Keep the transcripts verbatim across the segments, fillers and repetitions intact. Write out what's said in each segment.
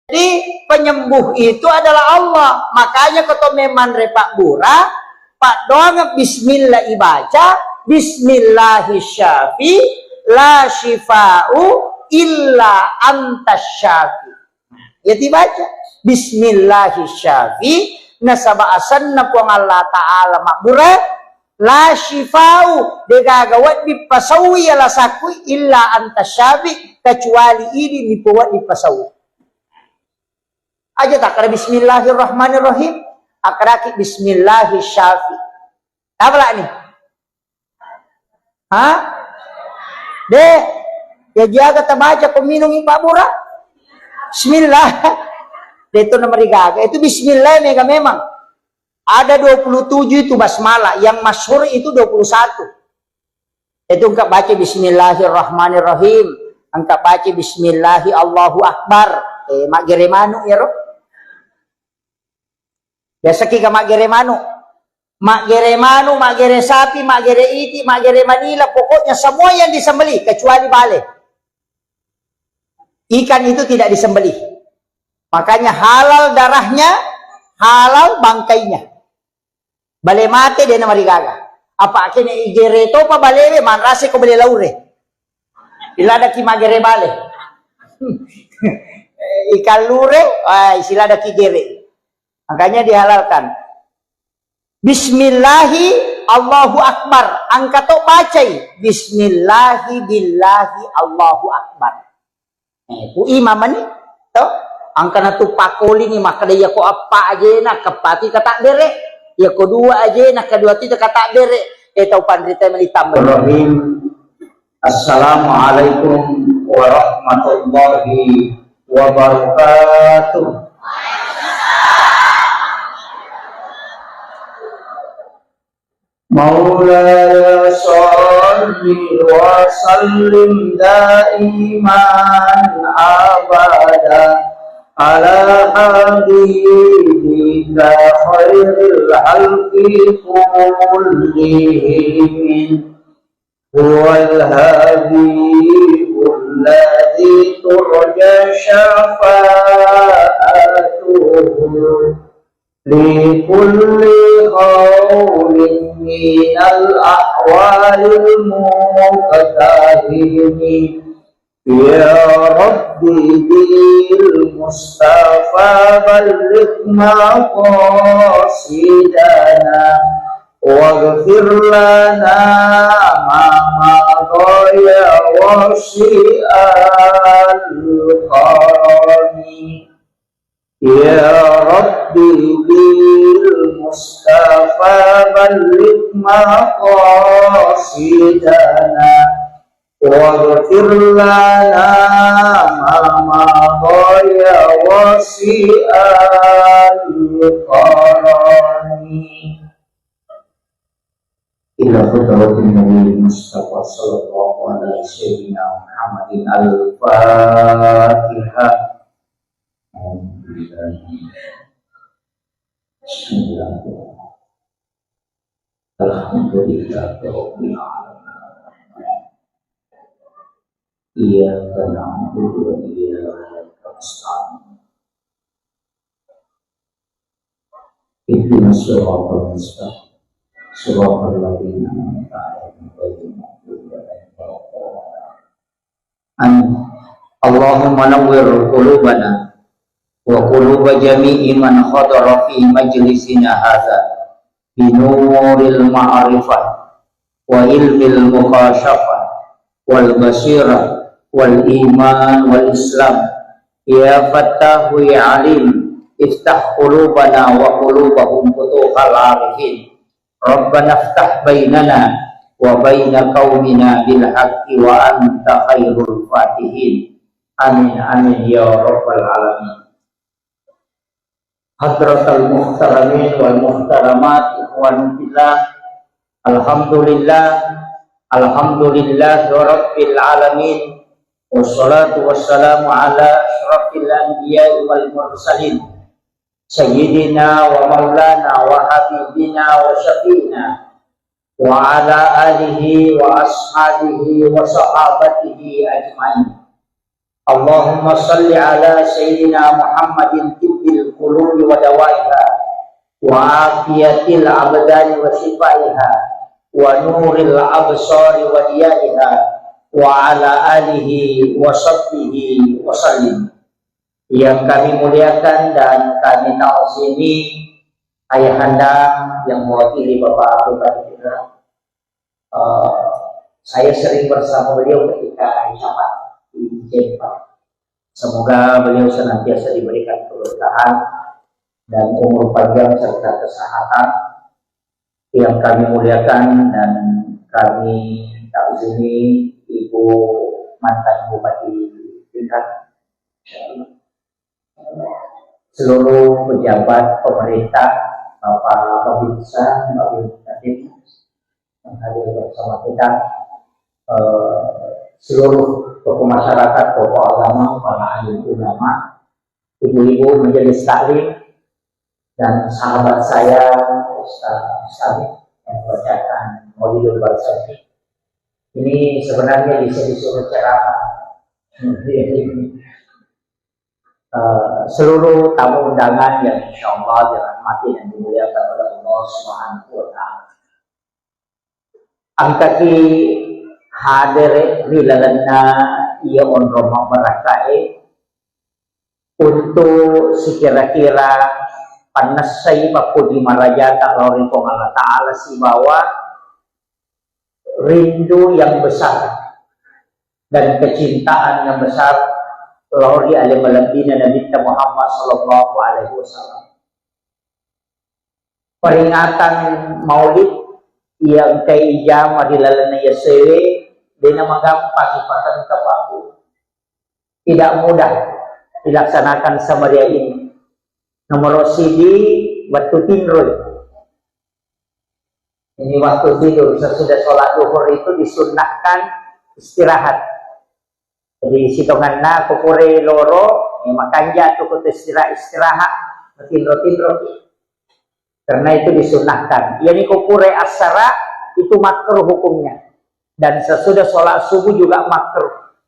Jadi, penyembuh itu adalah Allah. Makanya, ko to memang re pabbura, paddoangeng bismillah ibaca, bismillahi syafi, la syifa'u illa anta syafi. Ya, tibaca, bismillahi syafi, nasaba asenna Puang Allah Ta'ala mabbura, la syifa'u, degaga wedding pasaui ala sakui, illa anta syafi, kecuali idi nipowedding pasaui. Aja takkada bismillahirrahmanirrahim, akkadaki bismillahi syafi. Apa lani? Ha? De, ya jaga tabaca ko minung ipabbura. Bismillah. De, itu nama rigaga. Itu bismillah mega memang. Ada dua puluh tujuh itu basmalah, yang masyhur itu dua puluh satu. Itu engka baca bismillahirrahmanirrahim, engka baca bismillahi Allahu Akbar. Eh, maggere manu ero. Biasa ki ga maggere manu. Maggere manu, maggere sapi, maggere iti, maggere manila, pokoknya semua yang disembelih kecuali bale. Ikan itu tidak disembelih. Makanya halal darahnya, halal bangkainya. Bale mate de namarigaga. Apa kene igere topa balewe, manrase ko bale laure. Iladaki magere bale. Ikan lure, ah, isiladaki gere. Makanya dihalalkan. Bismillahi Allahu Akbar. Engka to bacai. Bismillahi billahi Allahu Akbar. Eh, ku imam mani, to? Engkana tu pakkolingi makkeda, iyako eppa ajena, keppaki katabbere. Iyako dua ajena, kedua tu katabbere. Eh, tau panrita mani tambah. Rahim. Assalamualaikum warahmatullahi wabarakatuh. مولاي صل وسلم دائما أبدا على حبيبك خير الخلق كلهم. هو الحبيب الذي ترجى شفاعته لكل هول من الأحوال المقتحم. يا رب بالمصطفى بلغ مقاصدنا واغفر لنا ما مضى يا واسع الكرم. يا رب بالمصطفى بلغ مقاصدنا واغفر لنا ما مضى يا واسع الكرم. إلى حضرة النبي المصطفى صلى الله على سيدنا محمد. الفاتحة. بسم الله. الحمد لله رب العالمين. إياك نعبد وإياك نستعين. اهدنا الصراط المستقيم. صراط الذين أنعمت عليهم غير المغضوب عليهم ولا الضالين. آمين. اللهم نور قلوبنا وقلوب جميع من حضر في مجلسنا هذا بنور المعرفة وعلم المكاشفة والبصيرة والإيمان والإسلام. يا فتاح يا عليم، افتح قلوبنا وقلوبهم فتوح العارفين. ربنا افتح بيننا وبين قومنا بالحق وأنت خير الفاتحين. آمين، آمين يا رب العالمين. حضرة المحترمين والمحترمات، إخواني في الله، الحمد لله، الحمد لله رب العالمين، والصلاة والسلام على أشرف الأنبياء والمرسلين، سيدنا ومولانا وحبيبنا وشفيعنا وعلى آله وأصحابه وصحابته أجمعين. Allahumma salli ala Sayyidina Muhammadin tibbil qulubi wa dawaiha, wa afiyatil abdani wa shifaiha, wa nuril absari wa diyaiha, wa ala alihi wa sahbihi wa sallim. Yang kami muliakan dan kami ta'zimi, Ayahanda yang mewakili Bapak Bupati Pinrang. Eh, saya sering bersama beliau ketika jabat di Jempa. Semoga beliau senantiasa diberikan keberkahan dan umur panjang serta kesehatan. Yang kami muliakan dan kami ta'zimi Ibu mantan Bupati Pinrang, seluruh pejabat pemerintah, Bapak Babinsa, Babinsa yang hadir bersama kita, eh, seluruh tokoh masyarakat, tokoh agama, para alim ulama, ibu-ibu majelis taklim, dan sahabat saya Ustaz Ustaz yang membacakan Maulidul Barzakh. Ini sebenarnya bisa disuruh ceramah. Eh, seluruh tamu undangan yang insya Allah dirahmati dan dimuliakan oleh Allah Subhanahu wa Ta'ala. Engkaki hadere ri lalenna iya onrong mabbarakkae, untuk sikira-kira pannessai pappuji marajata lao ri Puang Allah Ta'ala sibawa rindu yang besar dan kecintaan yang besar lao ri ale malebbina Nabitta Muhammad sallallahu alaihi wasallam. Peringatan Maulid yang engkai ijama ri lalenna yasewe, dena magampang ipatengka, Pak Bu. Tidak mudah dilaksanakan semeriah ini. Nomor siji, waktu tinroi. Ini waktu tidur, sesudah sholat duhur itu disunnahkan istirahat. Jadi sitonganna ko pura loro, ya, makanja tu ko istirahat, istirahat, matinro-tinro. Karena itu disunnahkan. Yani ko pura asara itu makruh hukumnya. Dan sesudah sholat subuh juga makruh.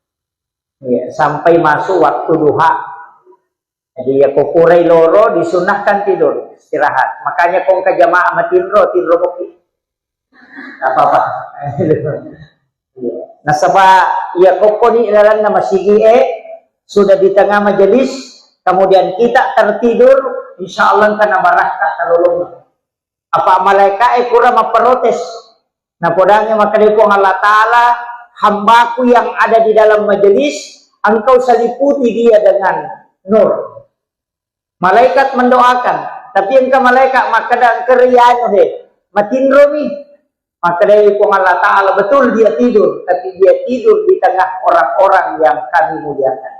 Ya, sampai masuk waktu duha. Jadi ya ko pura loro disunnahkan tidur, istirahat. Makanya ko engka jamaah matinro, tinro mopi. Tidak apa-apa. Iya. Nasaba iya ko koni lalanna masigi e, sudah di tengah majelis, kemudian kita tertidur, insya Allah engka nabarakka talolong. Apa malaika e pura memprotes. Napodangi makkeda Puang Allah Ta'ala, hambaku yang ada di dalam majelis, engkau seliputi dia dengan nur. Malaikat mendoakan, tapi engka malaikat makkeda, engka rianu he, matinromi. Makkedai Puang Allah Ta'ala, betul dia tidur, tapi dia tidur di tengah orang-orang yang kami muliakan.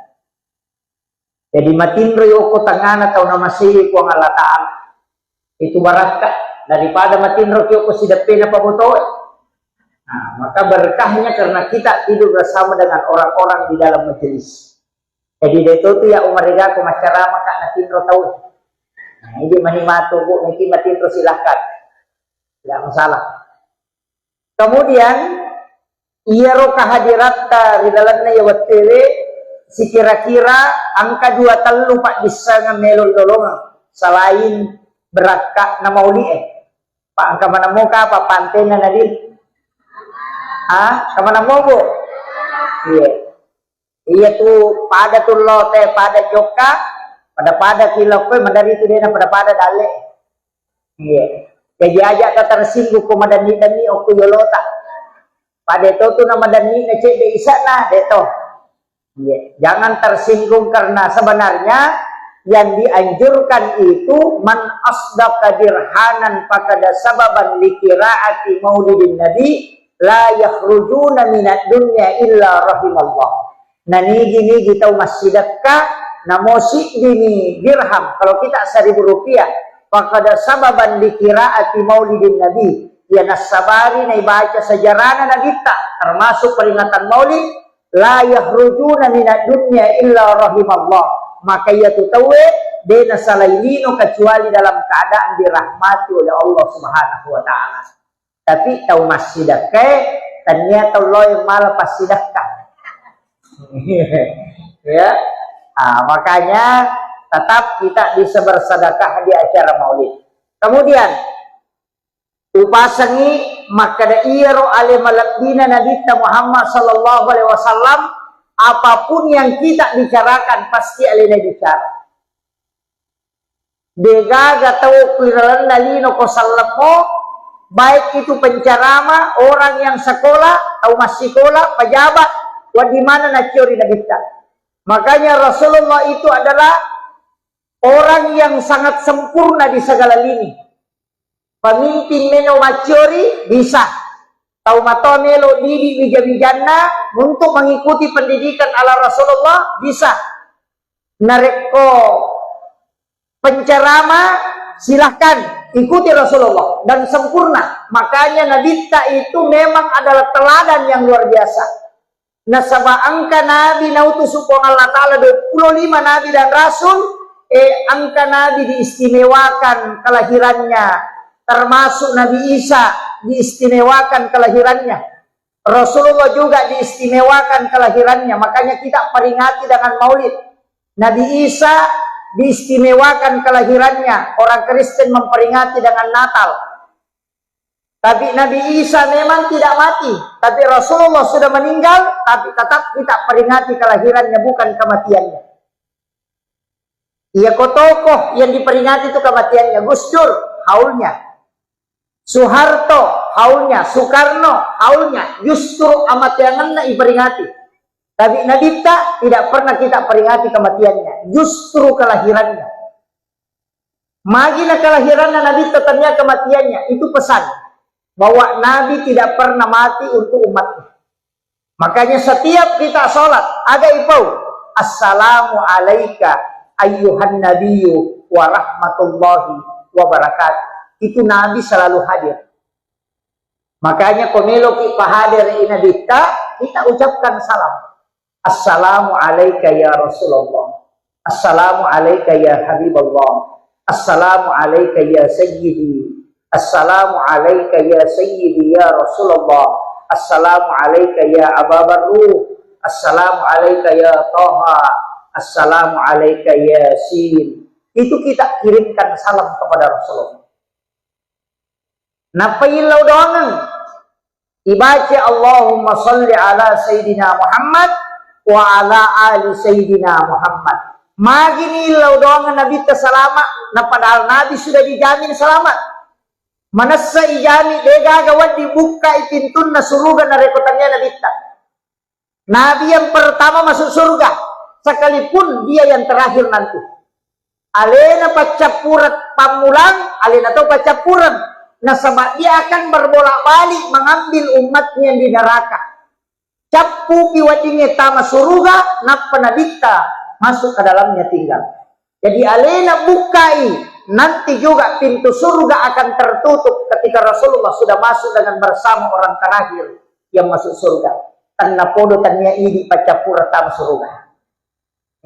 Jadi matinroi okko tengana tau namasei Puang Allah Ta'ala. Itu barakka daripada matinro ki okko sideppena pabotoe. Nah, maka berkahnya karena kita tidur bersama dengan orang-orang di dalam majelis. Jadi de to tu ya umariga ko maccarama ka natinro tau. Nah, ini mani matu, Bu, niki matinro silahkan. Tidak masalah. Kemudian iyaro kehadiratta ri lalenna iya wettuewe sikira-kira engka dua tellu paddissengeng melo lolongeng selain berakka'na mauli'e. Pa engka maneng moka apa pantenna Nabi? Ah, engka maneng mo, Bu? Iya. Iya tu pada tu lo te pada jokka, pada-pada ki lokkoe madari tu dena pada-pada dalle. Iya. Jadi aja ta tersinggung ko madanni-danni okko yolota. Pada to tu na madanni na cedde isana de to. Iya. Jangan tersinggung karena sebenarnya yang dianjurkan itu man asdaqa dirhanan fakada sababan likiraati maulidin nabi la yakhrujuna minad dunya illa rahimallah. Nanigi-nigi tau massidekka, namo siddimi dirham, kalau kita seribu rupiah, faqad sababan likiraati maulidin nabi, iya nassabari naibaca sejarahna nabitta, termasuk peringatan maulid, la yakhrujuna minad dunya illa rahimallah. Maka iya tu tauwe de nasalai lino kecuali dalam keadaan dirahmati oleh Allah Subhanahu wa Ta'ala. Tapi tau massidekkae, tania tau loe mala passidekka. Ya. Ah, makanya tetap kita bisa bersedekah di acara maulid. Kemudian, upasengi makkeda iyaro ale malebbina Nabitta Muhammad sallallahu alaihi wasallam, apapun yang kita bicarakan pasti alena bicara. Degaga tau ku ilalenna lino ko sellemmo, baik itu penceramah, orang yang sekolah, tau massikola, pejabat, wedding maneng nacciori Nabitta. Makanya Rasulullah itu adalah orang yang sangat sempurna di segala lini. Pemimpin melo macciori bisa. Tau matoa melo didik wija-wijanna untuk mengikuti pendidikan ala Rasulullah bisa. Narekko penceramah, silahkan ikuti Rasulullah dan sempurna. Makanya Nabitta itu memang adalah teladan yang luar biasa. Nasaba engka nabi nautusu Puang Allah Ta'ala, dua puluh lima nabi dan rasul, eh, engka nabi diistimewakan kelahirannya, termasuk Nabi Isa diistimewakan kelahirannya. Rasulullah juga diistimewakan kelahirannya, makanya kita peringati dengan maulid. Nabi Isa diistimewakan kelahirannya, orang Kristen memperingati dengan Natal. Tapi Nabi Isa memang tidak mati, tapi Rasulullah sudah meninggal, tapi tetap kita peringati kelahirannya, bukan kematiannya. Iya ko tokoh yang diperingati itu kematiannya, Gus Dur, haulnya. Soeharto, haulnya. Soekarno, haulnya. Justru amateangenna iperingati. Tapi Nabitta tidak pernah kita peringati kematiannya, justru kelahirannya. Magi na kelahiranna Nabitta tania kematiannya, itu pesan bahwa Nabi tidak pernah mati untuk umatnya. Makanya setiap kita sholat, aga ipau, "Assalamu alaika ayyuhan nabiyyu wa rahmatullahi wa barakatuh." Itu Nabi selalu hadir. Makanya ko meloki pahadere i Nabitta, kita ucapkan salam. "Assalamu alaika ya Rasulullah. Assalamu alaika ya Habiballah. Assalamu alaika ya Sayyidi. Assalamu alaika ya Sayyidi ya Rasulullah. Assalamu alaika ya Aba Barru. Assalamu alaika ya Taha. Assalamu alaika ya Sin." Itu kita kirimkan salam kepada Rasulullah. Nappa illau doangeng. Ibaca, "Allahumma salli ala Sayyidina Muhammad wa ala ali Sayyidina Muhammad." Magini illau doangeng Nabitta salama, na padahal Nabi sudah dijamin selamat. Manessa ijami, degaga wedding bukkai pintunna suruga narekko tania Nabitta. Nabi yang pertama masuk surga, sekalipun dia yang terakhir nanti. Alena paccappureng pammulang, alena to paccappureng. Nasaba dia akan berbolak-balik mengambil umatnya yang di neraka. Cappupi weddingnge tama suruga, nappa Nabitta masuk ke dalamnya tinggal. Jadi alena bukkai, nanti juga pintu surga akan tertutup ketika Rasulullah sudah masuk dengan bersama orang terakhir yang masuk surga. Tennapodo tania idi paccappureng tama suruga.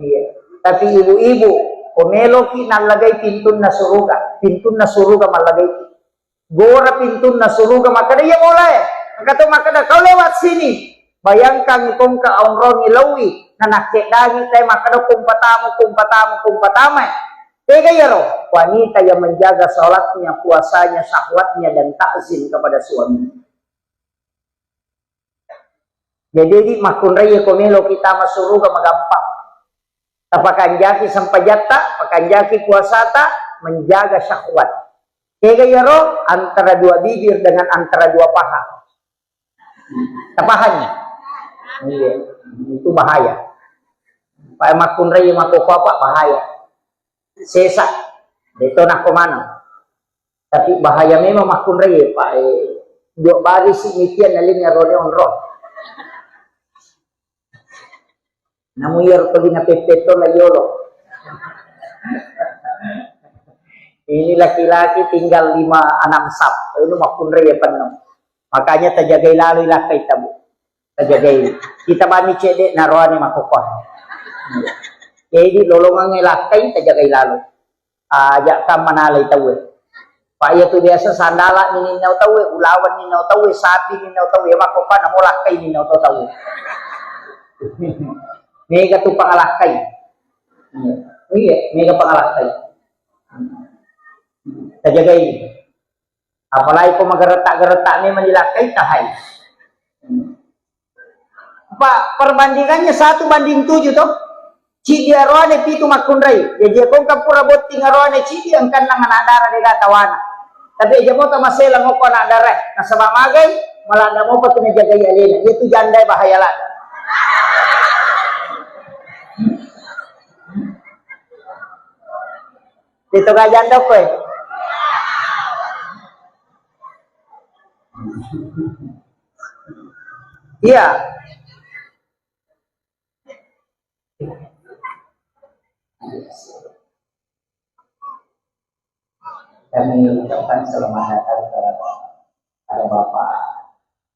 Iya. Tapi ibu-ibu, ko meloki nallagai pintunna suruga, pintunna suruga mallagaiki. Gora pintunna suruga, makkeda iya molae. Engka to makkeda, "Kau lewat sini." Bayangkan kongka onrongi laui, nanakkeddangi tae makkeda, "Kumpatamu, kumpatamu, kumpatama." Tega iyaro? Wanita yang menjaga salatnya, puasanya, syahwatnya, dan takzim kepada suami. Jadi, di makkunrai ko melo kita masuruga magampang. Tapakanjaki sempajatta, pakanjaki puasata, menjaga syahwat. Tega iyaro? Antara dua bibir dengan antara dua paha. Tapahannya? Iya, itu bahaya. Pak makkunrai mako apa bahaya. Sesa. Itu nako mana? Tapi bahaya memang makkunrai, Pak. Eh, dua barisi mikian nalinnya rone onro. Namu iyaro ko dina peppetto la yolo. Ini laki-laki tinggal lima enam sap. Ini makkunrai ya penuh. Makanya tajagai lalu ilakkai tabu. Tajagai. Kita bani cedek naroani makokoa. Jadi lolongangnge lakkai tajagai lalu. Aja' ka manalai tauwe. Pa' iya tu biasa sandala' ni ninnau tauwe, ulawan ninnau tauwe, sapi ninnau tauwe, iya makkopa namo lakkai ninnau to tauwe. Mega tu pangalakkai. Iya, mega pangalakkai. Tajagai. Apalagi ko mageretak-geretak memang dilakkai, tahai. Pak, perbandingannya satu banding tujuh toh. Cidi aroane pitu makkunrai. Jadi ko engka pura botting aroane cidi, engka enneng anak dara dega tawana. Tapi aja mo tamasela moko anak dara. Nasaba magai, maladda mopa tu najagai alena. Iya tu janda bahaya ladda. Itu gak janda kowe. Iya. Kami ucapkan selamat datang kepada Bapak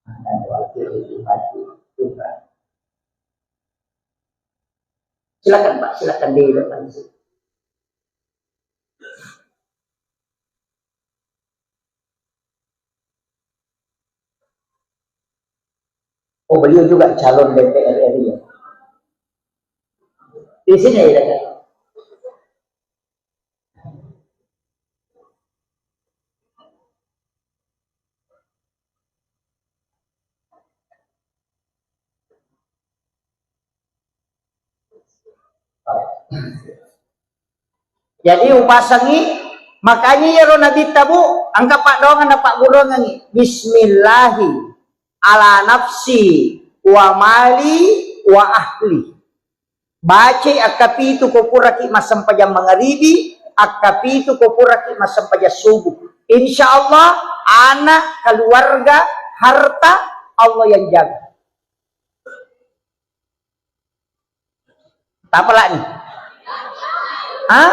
dan Wakil Bupati Pinrang. Silakan, Pak, silakan di depan. Oh, beliau juga calon D P R R I ya? Di sini ya, Kak? Jadi upasengi, makanya iyaro Nabitta, Bu, engka paddoangeng napagguruangengngi. Bismillahi ala nafsi wa mali wa ahli. Bacai akkapitu ko puraki massempajang mangaribi, akkapitu ko puraki massempajang subuh. Insya Allah, anak, keluarga, harta, Allah yang jaga. Tapalani. Ha?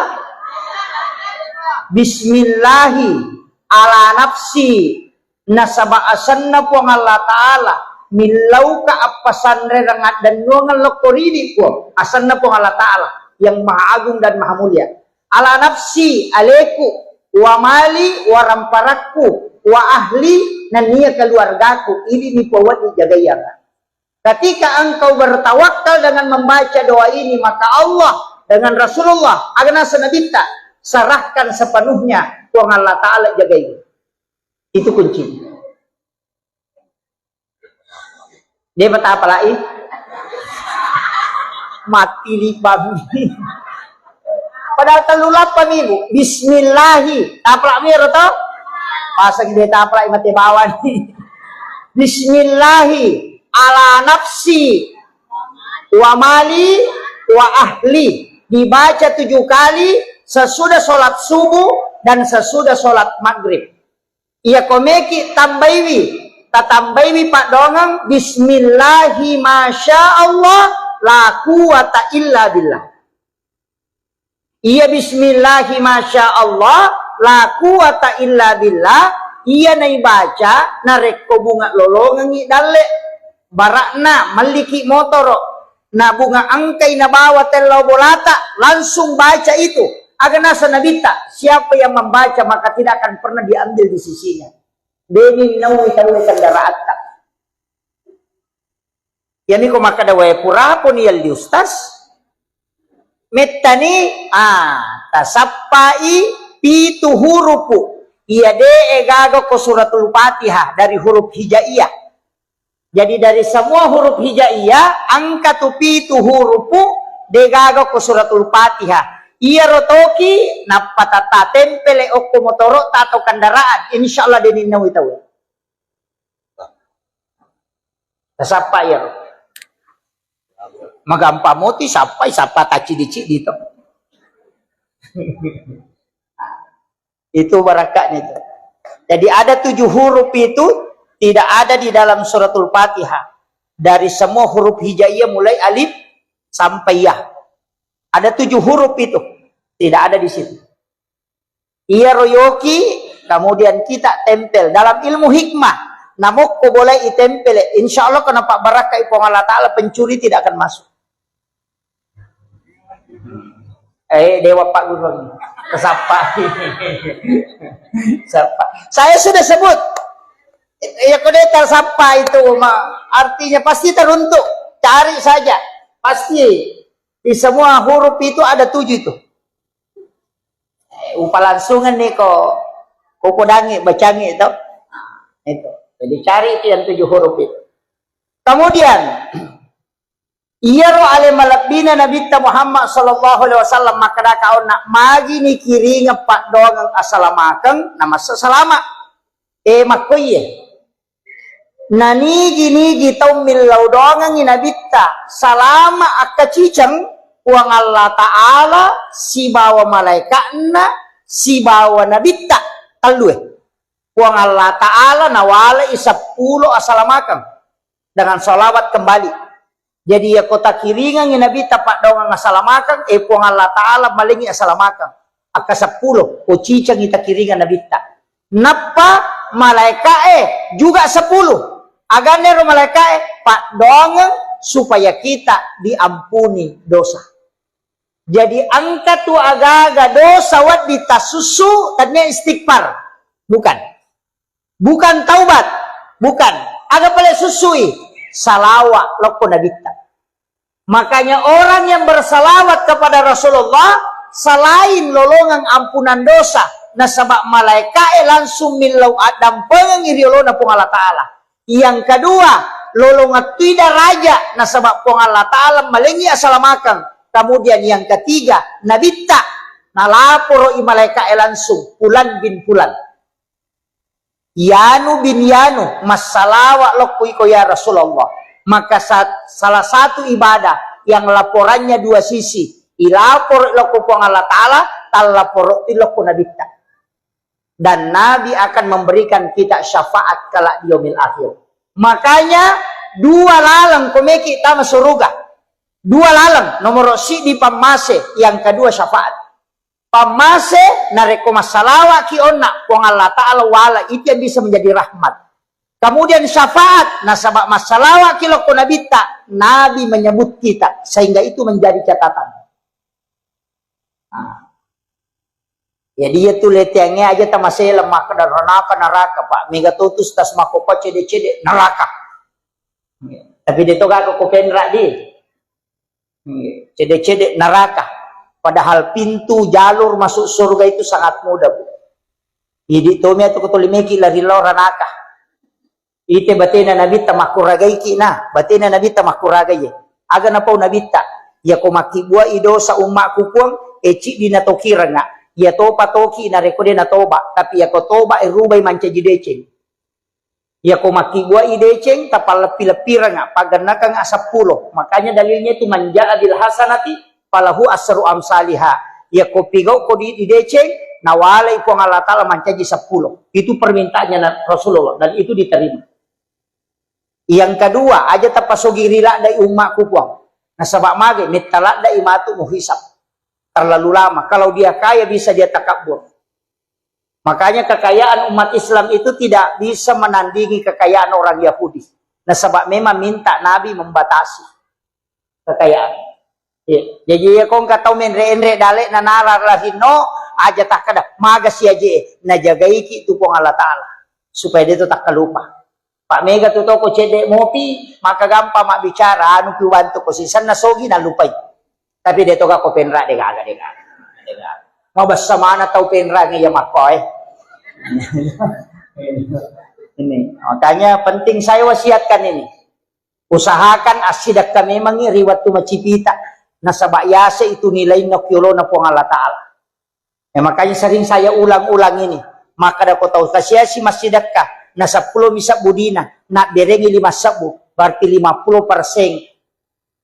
Bismillahi ala nafsi, nasaba asenna Puang Allah Ta'ala, millauka appasanrereng addennuangeng lokko ridi Puang, asenna Puang Allah Ta'ala yang maha agung dan maha mulia. Ala nafsi, aleku, wa mali, wa ramparakku, wa ahli, nennia keluargaku, idini Puang wedding jagaiyang. Ketika engkau bertawakal dengan membaca doa ini, maka Allah dengan Rasulullah, aga naseng Nabitta, serahkan sepenuhnya, Puang Allah Ta'ala jagai. Itu kuncinya. Dia patapalai. Mati libang. Padahal tellu lappa mi, Bu. Bismillahi. Tapalak mi ero to? Pasang dia tapalak mate bawang. Bismillahi ala nafsi wa mali wa ahli. Dibaca tujuh kali sesudah sholat subuh dan sesudah sholat maghrib. Iya ko meki tambaiwi, tatambaiwi paddoangeng, bismillahi masya Allah, la quwata illa billah. Iya bismillahi masya Allah, la quwata illa billah, iya naibaca narekko bunga lolongengngi dalle, barakna melliki motoro, na bunga engkai nabawa tellau bolata, langsung baca itu. Aga naseng Nabitta, siapa yang membaca maka tidak akan pernah diambil di sisinya. Deni naui tauwe kendaraatta. Iyami ko makkeda, "Wae puraponi yalli Ustaz?" Mettani, ah, tasappai pitu hurupu. Iya de' gaga ko suratul Fatihah dari huruf hijaiyah. Jadi dari semua huruf hijaiyah, engka tu pitu hurupu de' gaga ko suratul Fatihah. Iyaro toki nappa tatta tempele okko motoro'ta atau kendaraan, insya Allah deni naui tauwe. Tasappa iyaro. Magampa moti sappai, sappa taccidi-cidi to. Itu barakatnya itu. Jadi ada tujuh huruf itu tidak ada di dalam suratul Fatihah. Dari semua huruf hijaiyah mulai alif sampai ya. Ada tujuh huruf itu tidak ada di situ. Iyaro yoki, kemudian kita tempel. Dalam ilmu hikmah, namokko boleh itempel, insya Allah kena pak barakkai Puang Allah Ta'ala, pencuri tidak akan masuk. Eh, dewa Pak Guru. Kesapa. Sapa. Saya sudah sebut. Ya, kode tersapa itu, ma-, artinya pasti teruntuk. Cari saja. Pasti di semua huruf itu ada tujuh itu. Eh, upalangsungan nih kok, kok kodangi, bacangi itu. Itu. Jadi cari itu yang tujuh huruf itu. Kemudian, iyaro ale malebbina Nabitta Muhammad sallallahu alaihi wasallam makkeda kaonna, magi nikiringeng paddoangeng asalamakeng, namassa salama. Eh, makkoiye. Nanigi-nigi tau millau doangengngi Nabitta, salama akkaciceng Puang Allah Ta'ala sibawa malaika'na sibawa Nabitta, tellue. Puang Allah Ta'ala nawalai seppulo asalamakeng dengan salawat kembali. Jadi, iyako takiringengngi Nabitta paddoangeng asalamakeng, eh, Puang Allah Ta'ala malengngi asalamakeng. Akka seppulo, ko cicengngi takiringeng Nabitta. Nappa malaika'e juga sepuluh. Agannero malaika'e? Paddoangeng supaya kita diampuni dosa. Jadi, engka tu agaga dosa wedding tasussu, tennia istighfar. Bukan. Bukan taubat, bukan. Aga pale sussui? Salawa lokko Nabitta. Makanya orang yang bersalawat kepada Rasulullah, selain lolongeng ampunan dosa, nasaba malaika'e langsung millau addampengengngi ri olona Puang Allah Ta'ala. Yang kedua, lolongeng tui daraja, nasaba Puang Allah Ta'ala malengngi asalamakeng. Kemudian yang ketiga, Nabitta, nalaporo i malaika'e langsung, Fulan bin Fulan. Yanu bin Yanu, massalawa lokku iko ya Rasulullah. Maka sa-, salah satu ibadah yang laporannya dua sisi, ilaporo lokku Puang Allah Ta'ala, tallaporo lokku Nabitta. Dan Nabi akan memberikan kita syafaat kelak di yaumil akhir. Makanya dua laleng komeki tama suruga. Dua laleng, nomor sidi pammase, yang kedua syafaat. Pammase, narekko massalawa'ki onna, Puang Allah Ta'ala wala, itu yang bisa menjadi rahmat. Kemudian syafaat, nasaba massalawa'ki lokko Nabitta, Nabi menyebut kita, sehingga itu menjadi catatan. Nah. Jadi, iya tu leteangnge aja tamaseleng makkeda ranaka naraka, Pak. Mega totus tas makkokko cede-cede naraka. Tapi de to gako ko penra di. Cede-cede naraka. Padahal pintu jalur masuk surga itu sangat mudah, Bu. Idi tomi atau ketulimeki lari lao ranaka. Ite batena Nabitta makkuragaiki na, batena Nabitta makkuragai. Aga napau Nabitta, iyako makkibbuai dosa ummakku Puang, e ciddi natokirenga. Iya topa toki narekko de natoba, tapi iyako toba e rubai mancaji deceng. Iyako makkibbuai deceng, tapalleppi-leppirengnga, paggennekengnga seppulo. Makanya dalilnya itu, "Man ja'a bil hasanati falahu asru amsaliha." Iyako pigau ko di, di deceng, nawalai Puang Allah Ta'ala mancaji seppulo. Itu permintaannya na-, Rasulullah, dan itu diterima. Yang kedua, aja tapasogi ri laddai ummakku Puang. Nasaba mage, metta laddai matu muhisab. Terlalu lama. Kalau dia kaya, bisa dia takabur. Makanya kekayaan umat Islam itu tidak bisa menandingi kekayaan orang Yahudi. Nasaba memang minta Nabi membatasi kekayaan. Iya. Jadi, iya, ko engka tau menre-enre dale na nara larinno, aja takkeda, maga si aje, najagaiki tu Puang Allah Ta'ala. Supaya dia tu takkalupa. Pak mega tu toko cedde mopi, maka gampang mabbicara, anu pi ubantu ko sisenna sogi nalupai. Tapi de to gako penra, de gaga, de gaga. De gaga. Mabessa mana tau penra nge ya makko, eh. Ini, makanya penting saya wasiatkan ini. Usahakan assidekka memangngi ri wettu macipita, nasaba yase itu nilainna ki olona Puang Allah Ta'ala. Ya, makanya sering saya ulang-ulang ini. Makkeda ko tau tasiasi massidekka, na seppulo mi sebbu dina, nabberengi lima sebbu, berarti lima puluh persen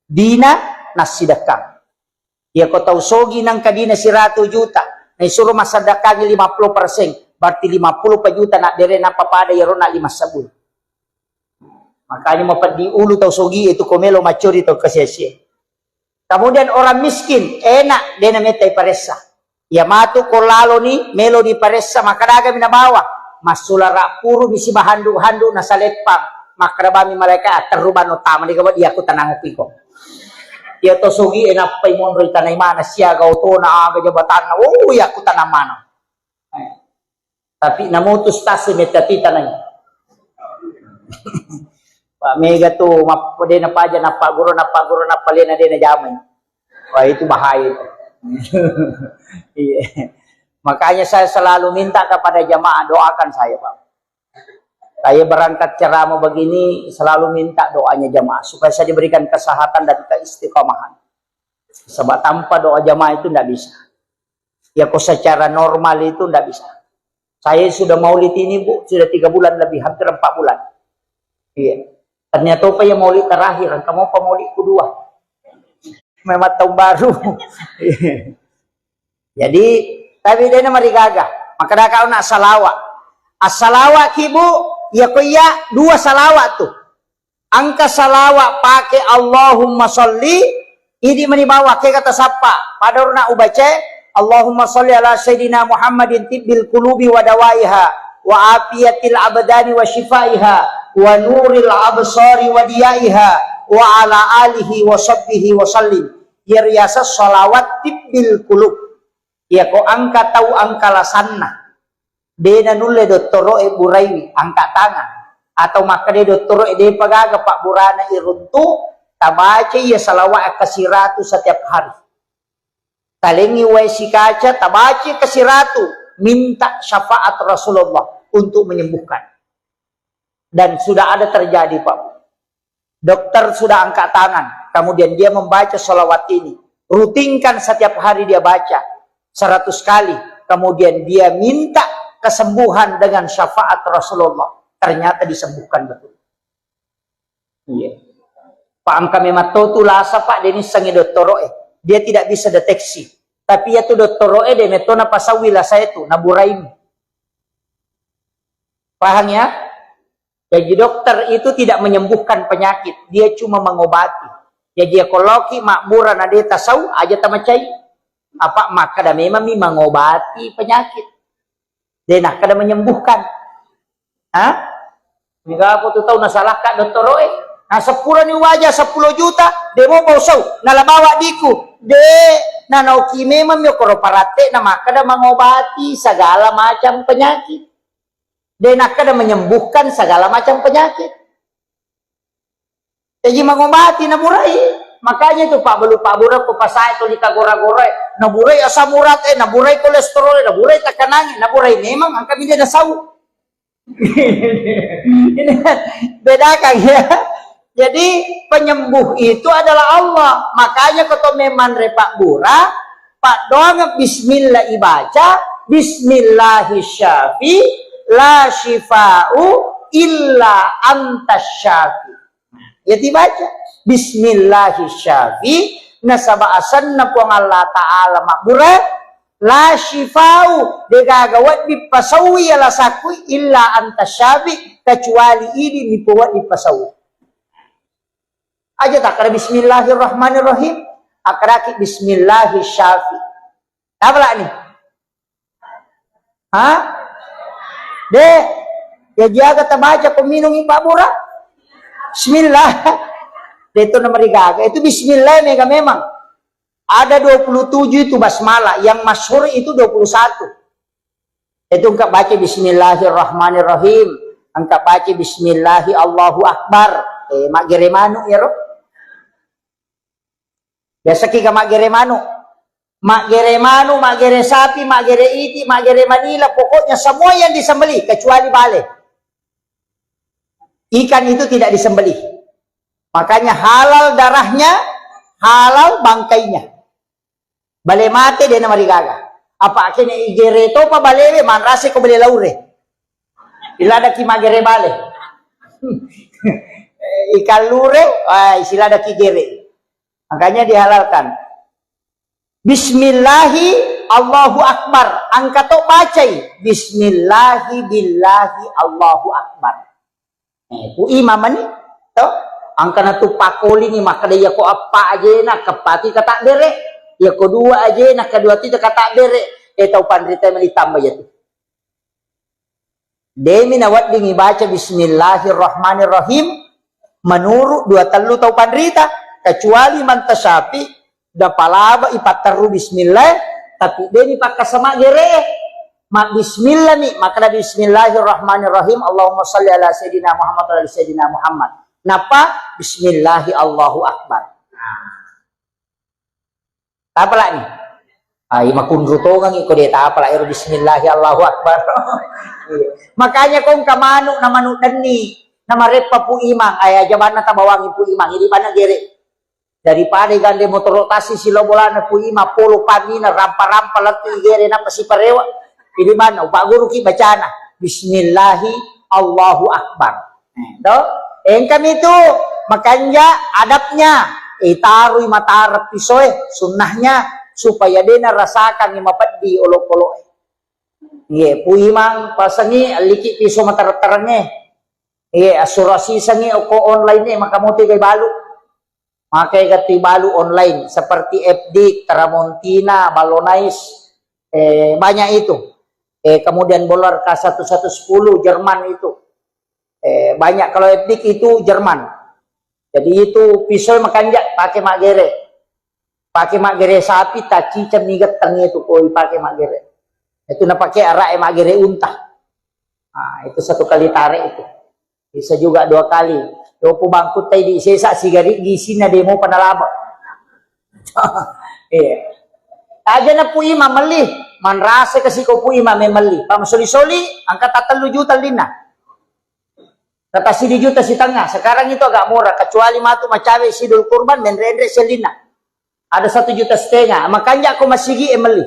dina nassidekka. Iya ko tau sogi nangka dina siratu juta, naisuro massedekkangi lima puluh persen, berarti lima puluh pa juta nabbere nappa pada iyaro na lima sebbu. Makanya mapeddi ulu tau sogi itu ko melo maccori tau kasiasie. Kemudian orang miskin, enak, de namettai paressa. Iya matu ko laloni, melo diparessa, makkadagami nabawa. Massulara puru mi sibahandu-handu nasaleppang. Makkadabami malaika, "Atterru bano tama de gawa diaku tanang piko." Iya to sogi e nappai monro itanai mana siaga otona aga jabatanna. Oh, iya ku tanang mana. Eh. Tapi namutus tasi metta titanai. Pak, mega tu map-, de napaja, napagguru, napagguru, napalena de najamai. Wah, itu bahaya itu. Iya. Makanya saya selalu minta kepada jamaah, doakan saya, Pak. Saya berangkat ceramah begini, selalu minta doanya jamaah supaya saya diberikan kesehatan dan keistiqomahan. Sebab tanpa doa jamaah itu ndak bisa. Ya, kok secara normal itu ndak bisa. Saya sudah maulid ini, Bu, sudah tiga bulan lebih, hampir empat bulan. Iya. Ternyata apa ya maulid terakhir, kamu apa maulid kedua? Memang tahun baru. Jadi, tapi de namarigaga. Maka kau nak salawat. Assalawa ki, Bu, ya ko iya dua salawat tu. Engka salawat pake Allahumma sholli, idi mani bawah, ke kata sappa. Pada urna ubace, Allahumma sholli ala sayyidina Muhammadin tibbil qulubi wa dawaiha, wa afiyatil abdani wa shifaiha, wa nuril absari wa diyaiha, wa ala alihi wa sahbihi wa sallim. Iya riaseng salawat tibbil qulub. Iya ko engka tau engka lasanna. De nanulle dottoro'e buraiwi, angka tangan. Atau makkeda dottoro'e, depa gaga pabburana iruntu, tabaca iya salawat kasiratu setiap hari. Talengi wae sikaca, tabaca kasiratu, minta syafaat Rasulullah untuk menyembuhkan. Dan sudah ada terjadi, Pak. Dokter sudah angkat tangan, kemudian dia membaca salawat ini. Rutinkan setiap hari dia baca seratus kali, kemudian dia minta kesembuhan dengan syafaat Rasulullah. Ternyata disembuhkan betul. Iya. Pak, engka memang to tu lasa, Pak, de nissengi dottoro'e. Dia tidak bisa deteksi. Tapi ya tu dottoro'e de metto napasaui lasa itu, naburaimi. Paham ya? Jadi dokter itu tidak menyembuhkan penyakit, dia cuma mengobati. Jadi ya koloki mabbura na de tasau, aja tamacai. Apa makkeda memang mi mengobati penyakit. De nakkeda menyembuhkan. Hah? Mega apa tu tau nasalahkan dottoro'e? Nah, seppulo ni waja seppulo juta, de mo bau sau, nala bawa diku. De, nanoki memang mi okoro paratte na makkeda mengobati segala macam penyakit. De nakkeda menyembuhkan segala macam penyakit. Jaji mengobati naburai. Makanya itu Pak Belu, Pak Bura, ko pasae tuli tagora-gorae, naburai asam urat, eh, naburai kolesterol, naburai tekanangnge, naburai memang angka mi de nasau. Ini bedakan ya. Jadi penyembuh itu adalah Allah. Makanya ko to memang re Pak Bura, paddoangeng bismillah ibaca, bismillahi syafi, la syifa'u illa anta syafi. Ya tibaca, bismillahi syafi, nasaba asenna Puang Allah Ta'ala mabbura, la syifa'u, degaga wedding pasaui ya lasakku, illa anta syafi, kecuali idi nipo wedding pasaui. Aja takkada bismillahirrahmanirrahim, akkadaki bismillahi syafi. Apa lah ni? Hah? De, ya jaga tabaca ko minungi Pak Bura. Bismillah. De itu namarigaga. Itu bismillah mega memang. Ada dua puluh tujuh itu basmalah, yang masyhur itu dua puluh satu. Itu engka baca bismillahirrahmanirrahim, engka baca bismillahi Allahu Akbar. Eh, maggere manu ya ro. Biasa ki ga maggere manu. Maggere manu, maggere sapi, maggere iti, maggere manila, pokoknya semua yang disembelih kecuali bale. Ikan itu tidak disembelih. Makanya halal darahnya, halal bangkainya. Bale mate de namarigaga. Apa kene igere topa balewe, manrase ko bale laure. Iladaki maggere bale. Ikan lure, ah, siladaki gere. Makanya dihalalkan. Bismillahi Allahu Akbar. Engka to bacai. Bismillahi billahi Allahu Akbar. Eh, ku imam mani to. Engka na tu pakoli ni makkeda iya ko eppa ajena keppati kata bere. Iya ko dua ajena kedua ti kata bere. Eh, tau panrita mani tambah ya tu. Demi nawedding ibaca bismillahirrahmanirrahim menurut dua tellu tau panrita, kecuali manta syafi, dapalaba ipatterru bismillah, tapi demi pakkasama gere, ma bismillah mi, makkeda bismillahirrahmanirrahim, Allahumma salli ala sayyidina Muhammad wa ala sayyidina Muhammad. Nappa bismillahi Allahu Akbar. Nah. Tapalani. Ah, iya makunru tongengi ko de tapala ero bismillahi Allahu Akbar. Iya. Makanya ko engka manu na manu denni na mareppa Pu Imang, ay aja banna tabawangi Pu Imang, idi banna gere. Daripada gande motoro tasi silo bolana Pu Imang, polo pamina rampa-rampa lettu igere nappa siparewa. Idi banna upagguruki bacana bismillahi Allahu Akbar. Eh, to? Engkami tu makanja adabnya, itarui matara pisoe, sunnahnya supaya dena rasakan mapeddi olok-olok. Iye, Pu Imang pasengi alliki piso matareng-tarengnge. Iye, assurasi sengi oko online e, maka mote gai balu. Makai gatti balu online seperti F D, Tramontina, Ballonais, eh, banyak itu. Eh, kemudian Bolar K satu satu sepuluh Jerman itu. Eh, banyak kalau F D itu Jerman. Jadi itu pisau makanja pakai maggere. Pakai maggere sapi, taciceng mi getteng itu koi pakai maggere. Itu na pakai arak e maggere unta. Nah, itu satu kali tarik itu. Bisa juga dua kali. Yopo bangkutta idi sesa sigari gisina demo panalaba. Iya. Aja na Pu Imang melli, manrasa kasi ko Pu Imang melli. Pak masoli-soli, angka tatellu juta lina. Kata sidi juta sitengah. Sekarang itu agak murah, kecuali matu macawe sidul kurban, menre-enre selina. Ada satu juta setengah. Makanja ko masigi e melli.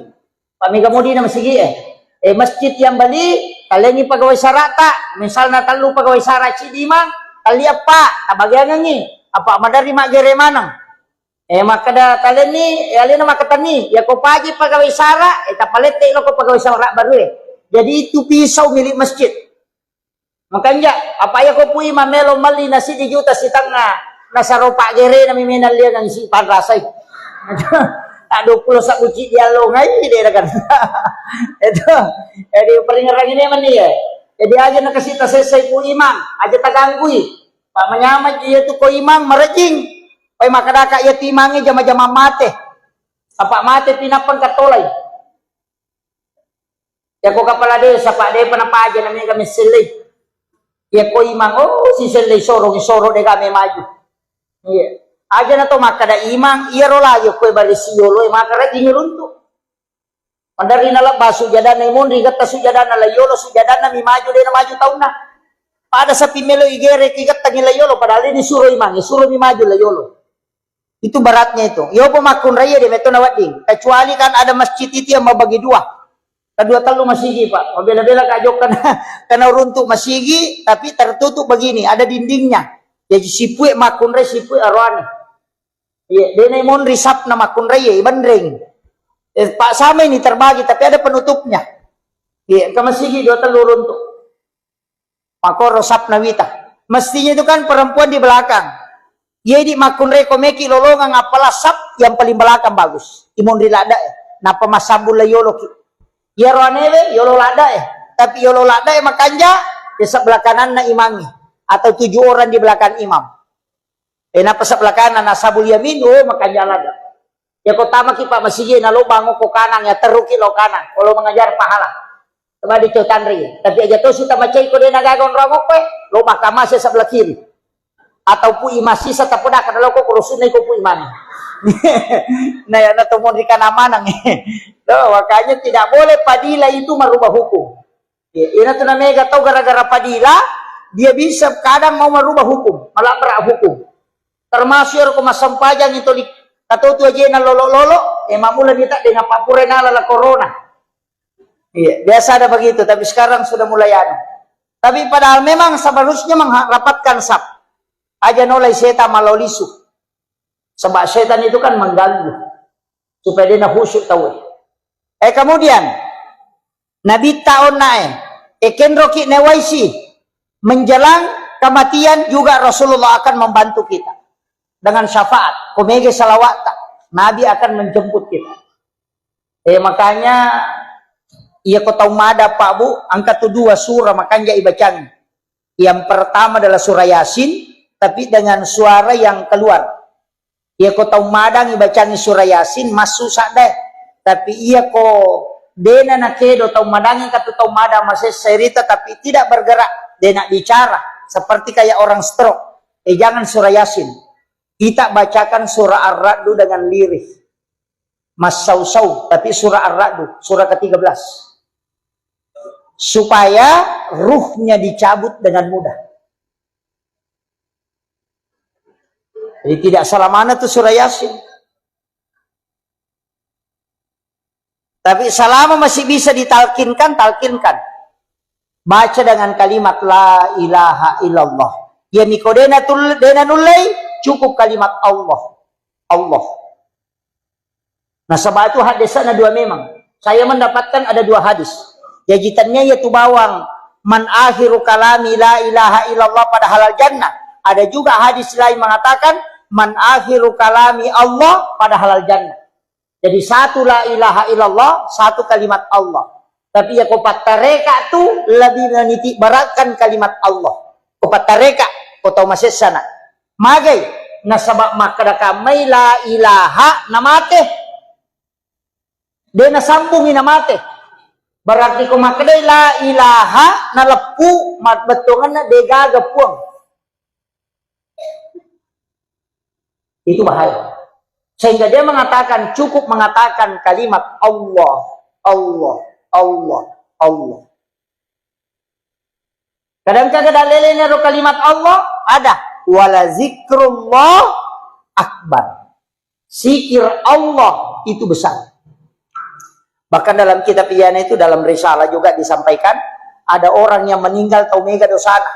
Pak mega modi na masigi e. Eh, masjid yang beli, talengi pegawai sarata, misalna tellu pegawai sara cidi mang, tali apa, tabagiangengi. Apa madari maggere maneng. Eh, makkeda talenni, eh, alena makkatenni, ya ko paji pegawai sara, eh, tapalette lo ko pegawai sara baru e. Jadi itu pisau milik masjid. Makanja, apa iya ko Pu Imang melo melli na sidi juta sitengah, nasaro paggerena mi menang liangang si panrasai. Tak dua puluh sabbu cidi allo ngai de kan. Itu. Jadi peringeran ini meni ya. Jadi aja na kasi tasessai Pu Imang, aja taganggui. Pak manyameng iya tu ko Imang marejing. Pai makadaka iya tu Imangnge jama-jama mate. Apa mate pinappa engka tolai. Yako kepala desa, Pak, depa napaja na mega messellei. Yako Imang, oh, sisellei sorong, soro dega me maju. Iya. Aja na to makkada Imang, iyaro layo koe barisi yolo e maka rajing runtu. Maderri nalebba sujadana imonri getta sujadana la yolo, sujadana mi maju de na maju taunna. Pada sapi melo igere ki getta ngi la yolo, padahal ini suro Imang, suro mi maju la yolo. Itu beratnya itu. Yopo makkunraie de metto na wedding. Kecuali kan ada masjid itu yang membagi dua. Kedua tellu masigi, Pak. Mabela-bela ka jokka na, karena runtuk masigi, tapi tertutup begini, ada dindingnya. Jadi sipue makkunrai, sipue aroane. Iya, denai monri sapna makkunrai, iya, ibenreng. Eh, Pak, sama ini terbagi, tapi ada penutupnya. Iya, ke masigi dua tellu runtuk. Makoro sapna wita. Mestinya itu kan perempuan di belakang. Iya, di makkunrai ko meki lolongang apalah sap yang paling belakang bagus. Imonri ladda e. Napa massambung la yolo ki. Iyaro anewe yolo ladda e. Tapi yolo ladda e makanja, ya sebelah kananna imangi. Atau tujuh orang di belakang imam. Eh, napa sebelah kanan, ashabul yamin, oh, makanja ladda. Ya, ko tamaki, Pak, masigi na lo bango ko kanang, ya, teruki lo kanang. Kalau mengajar pahala. Coba dicotanri. Tapi aja to sita macai ko dena gaga onrong ko, eh, lo makamase sebelah kiri. Atau Pu Imang sisa tapodaka lo ko kurusunna ko Pu Imang. Nah, ya, na to monri kana manang. Tuh, makanya tidak boleh padila itu merubah hukum. Iya, ina tu namega tau gara-gara padila, dia bisa kadang mau merubah hukum, malabrak hukum. Termasuk ero ko massempajang itu di katotu ajena lolo-lolo, eh, mamula nita dengan papure nala la corona. Iya, biasa ada begitu, tapi sekarang sudah mulai anu. Tapi padahal memang seharusnya mengharapatkan sap. Aja nolai setan malau lisu. Sebab setan itu kan mengganggu supaya dia khusyuk tahu. Eh, kemudian Nabitta onna e, ekenroki newaisi, menjelang kematian juga Rasulullah akan membantu kita dengan syafaat. Komege salawatta, Nabi akan menjemput kita. Eh, makanya, iya ko tau mada, Pak, Bu, angka tu dua surah makanja ibacang. Yang pertama adalah surah Yasin, tapi dengan suara yang keluar. Iya ko tau madangi bacangi surah Yasin, massu saddae. Tapi iya ko dena nakedo tau madangi katu tau madang masessa rita, tapi tidak bergerak, dena bicara, seperti kayak orang stroke. Eh, jangan surah Yasin. Kita bacakan surah Ar-Ra'du dengan lirih. Massausau, tapi surah Ar-Ra'du, surah ketiga belas. Supaya ruhnya dicabut dengan mudah. Jadi tidak salah mana tuh surah Yasin. Tapi selama masih bisa ditalkinkan, talkinkan. Baca dengan kalimat la ilaha illallah. Ya miko dena tul-, dena nullei, cukup kalimat Allah. Allah. Nasaba itu hadisnya dua memang. Saya mendapatkan ada dua hadis. Jaji tennia yaitu bawang man akhiru kalami la ilaha illallah pada halal jannah. Ada juga hadis lain mengatakan man akhiru kalami Allah pada halal jannah. Jadi satu la ilaha illallah, satu kalimat Allah. Tapi ya ko pattareka tu lebih meniti beratkan kalimat Allah. Ko pattareka, ko tau masessana. Magai, nasaba makkeda kammai la ilaha namate. De nasambungi namate. Berarti ko makkedai la ilaha naleppu, mabbettuanganna de gaga puang. Itu bahaya. Sehingga dia mengatakan, cukup mengatakan kalimat Allah, Allah, Allah, Allah. Kadang-kadang dalelena ro kalimat Allah, ada. Wala zikrullah akbar. Zikir Allah itu besar. Bahkan dalam kitab Iana itu, dalam risalah juga disampaikan, ada orang yang meninggal tau mega dosana.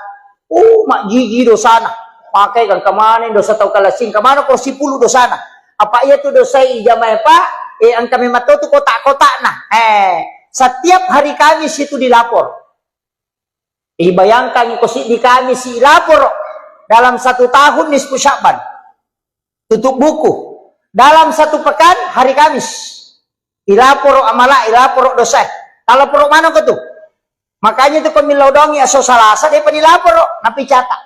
Oh, majjiji dosana. Pakai kan kemana dosa tau kalasing, kemana ko sipulu dosana. Apa iya tu dosa ijamai, Pak? Eh, engka memang tu kotak-kotakna. Eh, setiap hari Kamis itu dilapor. Ibayangkan ko siddi Kamis ilaporo dalam satu tahun nisfu Sya'ban. Tutup buku. Dalam satu pekan hari Kamis. Ilaporo amala, ilaporo dosa. Talaporo mana ko tu? Makanya itu ko millau dongi aso Salasa de pa nilaporo, napi catat.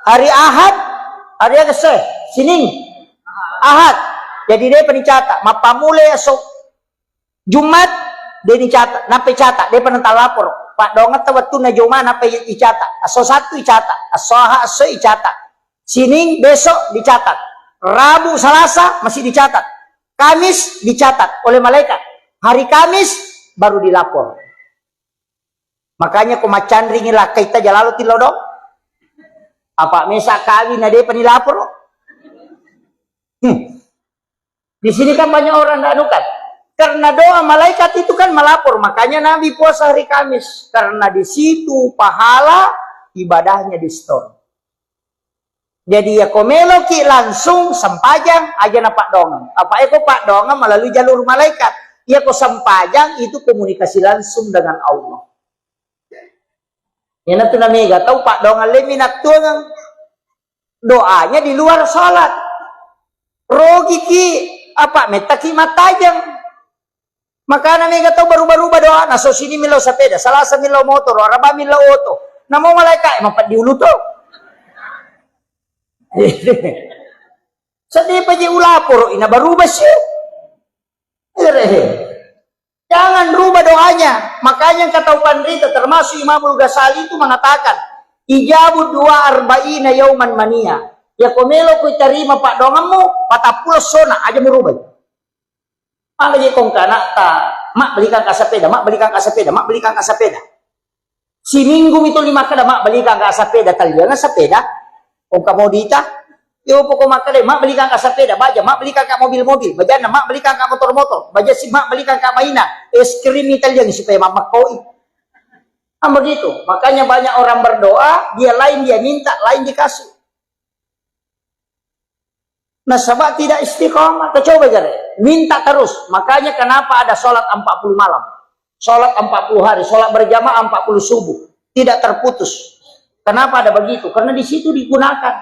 Hari Ahad, hari aga se, Sining, Ahad. Jadi de pa nicata, mappamula aso Jumat, de nicata, nappa icata, de pa natalaporo. Paddoangetta wettunna Juma nappa icata, aso Sattu icata, aso Ahad, aso icata. Sining besok dicatat. Rabu, Salasa masih dicatat. Kamis dicatat oleh malaikat. Hari Kamis baru dilapor. Makanya ko maccanringi lakkaita jalalo tillo do. Apa mesa kawin na depa nilaporo. Hmm. Di sini kan banyak orang ndak anu kan. Karena doa malaikat itu kan melapor, makanya Nabi puasa hari Kamis karena di situ pahala ibadahnya di store. Jadi ya ko meloki langsung sempajang aja na paddoangeng. Apa eko paddoangeng melalui jalur malaikat. Ya ko sempajang itu komunikasi langsung dengan Allah. Iyanatu namega tau paddoangeng le minattuangeng. Doanya di luar salat. Rogiki apa mettaki mattajeng. Makana mega tau baruba-ruba doa, naso sini millau sepeda, Salasa millau motor, Araba millau oto. Namo malaika e mapeddi ulu to. Sedih paje ulaporo ina baruba sih. Jangan rubah doanya. Makanya kata panrita termasuk Imamul Ghazali itu mengatakan, ijabu dua arba'ina yauman mania. Ya ko melo ku tarima paddoangemmu, patappulo sona aja merubah. Maka je kong kanakta, mak belikan ka sepeda, mak belikan ka sepeda, mak belikan ka sepeda. Siminggu mi tuli makkeda, mak belikan ka sepeda, talianga sepeda. Kong ka modita, yo poko makkeda, mak belikan ka sepeda, baja, mak belikan ka mobil-mobil, bajanna, mak belikan ka motor-motor, baja si, mak belikan ka maina, es krim mi taliangi supaya mammakkoi. Kan begitu. Makanya banyak orang berdoa, dia lain dia minta, lain dikasih. Nasaba tidak istiqomah, coba gare. Minta terus. Makanya kenapa ada sholat empat puluh malam, sholat empat puluh hari, sholat berjamaah empat puluh subuh, tidak terputus. Kenapa ada begitu? Karena di situ digunakan.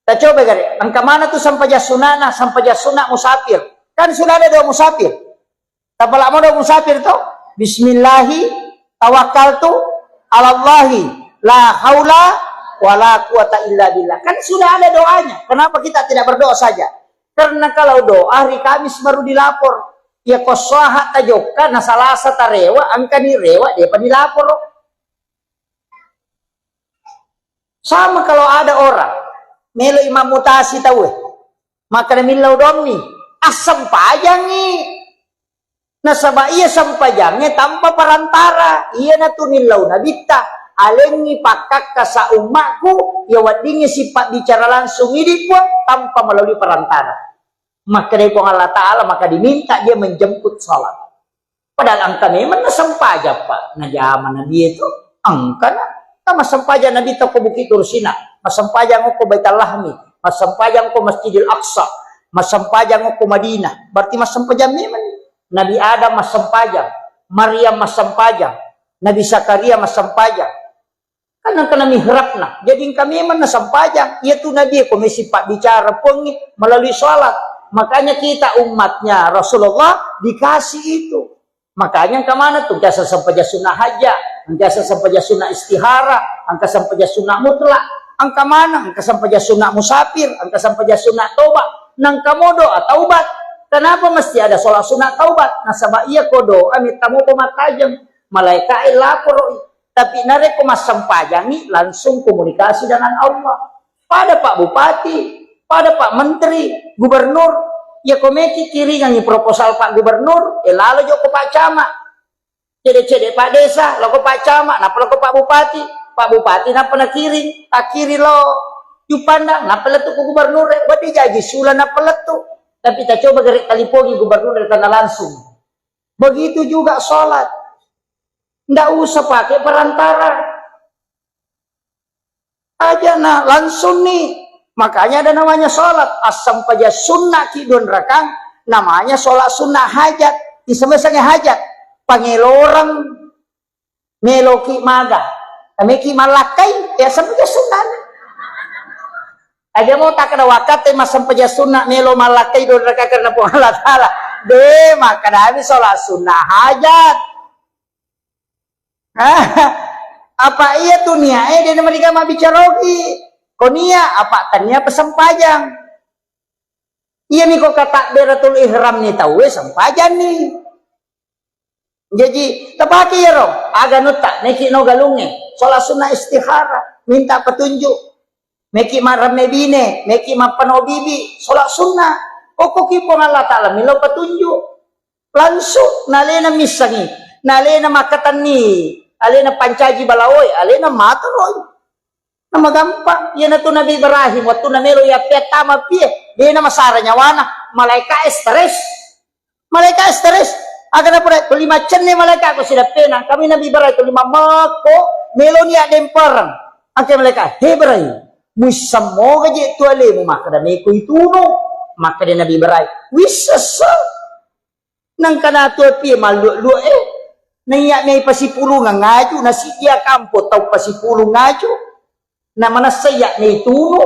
Kita coba gare. Engka mana tuh sampajang sunana, sampajang sunat musafir? Kan sudah ada doa musafir. Tapalak modo musafir to? Bismillahi tawakkaltu alallahi la haula wala quwata illa billah. Kan sudah ada doanya. Kenapa kita tidak berdoa saja? Karena kalau doa hari Kamis baru dilapor. Ya ko soha tajokka na Salasa tarewa, engka ni rewa, depa dilapor. Sama kalau ada orang melo imam mutasi tauwe, maka millau dommi, assempajangi. Nasaba iya sempajangnge tanpa perantara, iyanatu nillau nabitta, alengngi pakkakkasa ummakku, iya weddingngi sipabbicara langsung idi Puang tanpa melalui perantara. Makkedai Puang Allah Ta'ala, maka diminta dia menjemput salat. Padahal engka memang nasempajang, Pak. Najama Nabi itu engkana. Kan massempajang Nabi toko Bukit Tursina, massempajang ko Baitul Lahmi, massempajang ko Masjidil Aqsa, massempajang ko Madinah. Berarti massempajang memang. Nabi Adam massempajang, Maryam massempajang, Nabi Zakaria massempajang. Kan engkana mihrabna. Jadi engka memang nasempajang. Iya tu Nabi ko mesi pabbicara Puangnge melalui salat. Makanya kita umatnya Rasulullah dikasih itu. Makanya engka maneng tu, engka sempajang sunnah hajat, engka sempajang sunnah istihara, engka sempajang sunnah mutlak, engka maneng, engka sempajang sunnah musafir, engka sempajang sunnah taubat, nengka mo doa taubat. Kenapa mesti ada sholat sunnah taubat? Nasaba iya ko doa mitta mo pemattajeng, malaika e laporo i. Tapi narekko massempajangi, langsung komunikasi dengan Allah. Pada Pak Bupati, pada Pak Menteri, Gubernur, iya ko meki kiringangi proposal Pak Gubernur, e lalo joko Pak Camat. Cede-cede Pak Desa, loko Pak Camat, nappa loko Pak Bupati. Pak Bupati nappa nakiring, takiring lo Juppandang, nappa lettu ko Gubernur, e, wedding jaji sula nappa lettu. Tapi tacoba gere talipongi Gubernur e, tana langsung. Begitu juga sholat. Ndak usah pakai perantara. Aja na langsung nih. Makanya ada namanya sholat. Assampaja sunnah ki dua rakang, namanya sholat sunnah hajat. Isemesange hajat. Pangeloreng meloki maga. Nameki malakkai, ya assampaja sunnah. Aja mau tak ada waktu massampaja sunnah melo malakkai dua rakang karena Puang Allah Ta'ala. Deh, maka dami sholat sunnah hajat. Apa iya tu nia e, de na mariga mabbicara ogi. Ko nia, apa tania passampajang. Iya mi ko katakbiratul ihram ni tauwe sampajang ni. Jadi, tapake iyaro, aga nutta, neki no galunge, sholat sunnah istihara, minta petunjuk. Meki maremme bine, meki mappano bibi, sholat sunnah. Okkoki Puang Allah Ta'ala, milo petunjuk. Langsung, nalena missangi, nalena makkatenni, alena pancaji balawoe, alena matoroi. Namagampang, iyanatu Nabi Ibrahim, wettunna melo yappeattama pie, dena masara nyawana, malaika e stres. Malaika e stres, aga napura, tuli maccenne malaika ko sidappena, kami Nabi Ibrahim, tuli mammekko, meloni addempereng. Angke malaika, "He Ibrahim, muissammoga je tu alemu makkeda meko itunu?" Makkeda Nabi Ibrahim, "Wissessa." Nangka natu apie mallua-lua e. Naiya mei pasipulung ngaju, nasijia kampo tau pasipulung ngaju. Na manessa iya mei tunu,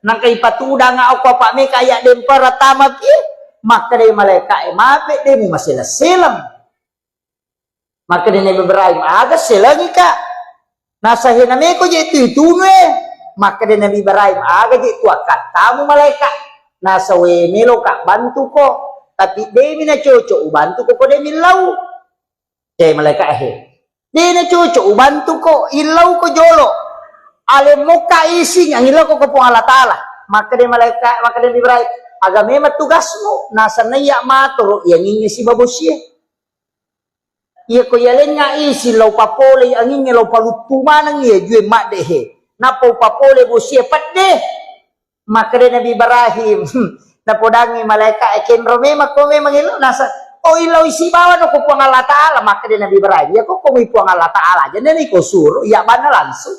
nangka ipatudang okko apa meka iya dempara tama pie. Makkeda malaika e, "Mape de mumasela-selang." Makkeda Nabi Ibrahim, "Aga selengi ka?" Nasa, "Hena meko je tu itunu e." Makkeda Nabi Ibrahim, "Aga je tu akkattamu malaika?" Nasa, "We melo ka bantuko, tapi demi na cocok ubantuko ko demi lau." Cai malaika e, "De na cocok ubantuko, illau ko jolo. Alemmukka ising angillau ko Puang Allah Ta'ala." Makkeda malaika, makkeda Nabi Ibrahim, "Aga memang tugasmu?" Nasa, "Naiya matoro iyangingnge sibabosie." Iya ko yalengnga isi lao papole angingnge lao paluttu maneng iya jue madde he. Nappa upapole bosie pedde. Makkeda Nabi Ibrahim, napodangi malaika e, "Kenro memang ko memang elo nasa, oh, illau isi bawa no ko Puang Allah Ta'ala." Makkeda Nabi Ibrahim, "Ya ko ko mi Puang Allah Ta'ala aja, nani ko suruh, iya bana langsung."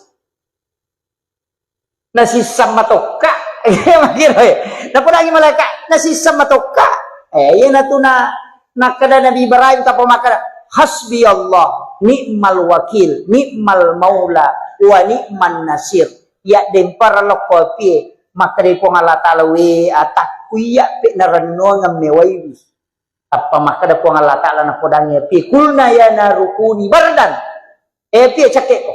Nasisseng matokka. Iya, makkiroe. Napodangi malaika, nasisseng matokka. Eh, iyanatu na, nakkeda Nabi Ibrahim tappa makkeda, "Hasbi Allah, ni'mal wakil, ni'mal maula, wa ni'man nasir." Iya dempara lokko apie, makkeda Puang Allah Ta'ala, "We atakku iya pe narennuangeng mewaiwi." Tappa makkeda Puang Allah Ta'ala napodangi apie, "Kulna ya narukuni bardan." Eh, apie cakke ko.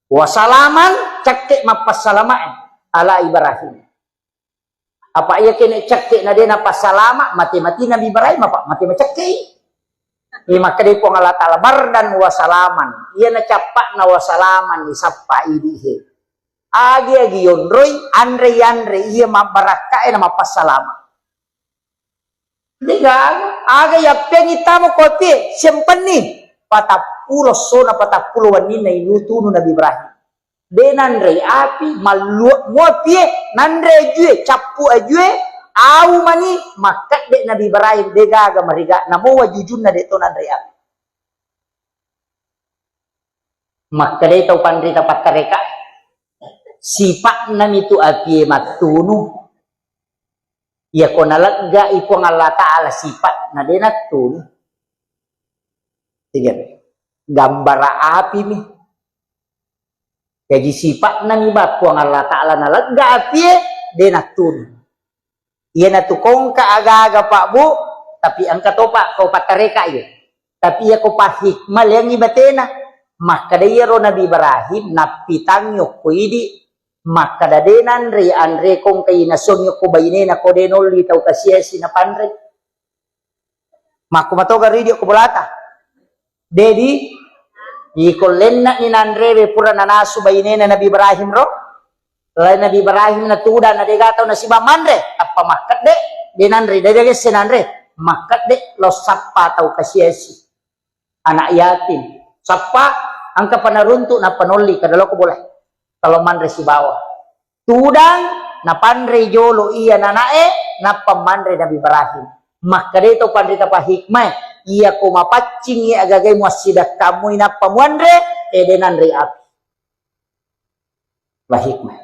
Wasalaman, cakke mappassalamae ala Ibrahim. Apa iya kene cakke na de napassalama, mate-mati Nabi Ibrahim apa mate macakkei. Iya makkeda Puang Allah Ta'ala, "Bardan wasalaman." Iya na cappakna wasalaman, isappa idihe. Agi-agi yonroi, anre-anre iya mabbarakkae na mappassalama. Degaga, aga yappeangngi tama ko apie, siampenni. Patappulo essona, patappulo wenninna inu tunu Nabi Ibrahim. De nanrei api, mallua muapie, nanre ajue, cappu ajue, au mani, makkedde Nabi Ibrahim, degaga mariga, namo wajujunna de to nanrei api. Makkedai tau panrita pattareka, sipa'na mitu apie mattunu. Iyako naleggai Puang Allah Ta'ala sipa'na, de nattunu. Tiga. Gambara api mi. Jaji sipa'na mi ba Puang Allah Ta'ala nalegga apie, de nattunu. Iyanatu kongka aga-aga, Pak, Bu, tapi engka topa ko pattareka iya. Tapi iya ko pahikmah leangngi batena. Makkeda iyaro Nabi Ibrahim nappitangngi okko idi, makkeda de nanre anre kongka inasuang okko bainena ko de nolli tau kasiasi napanre. Makko matoga ridi okko bolata. Dedi, iko lenna ni nanrewe pura nanasu bainena Nabi Ibrahim ro. Lai Nabi Ibrahim natudang na dega tau nasiba manre, tappa makkedde, de nanre, de gesse nanre, makkedde lo sappa tau kasiasi. Anak yatim. Sappa, engka panaruntu nappa nolli, kada loko bola. Kalau manre sibawa. Tudang, napanre jolo iya nanae, nappa manre Nabi Ibrahim. Makkeda to panrita pahikmah, iya ko mapaccing iya agagai muassidakkamu inappa muanre, ede nanre api. Pahikmah.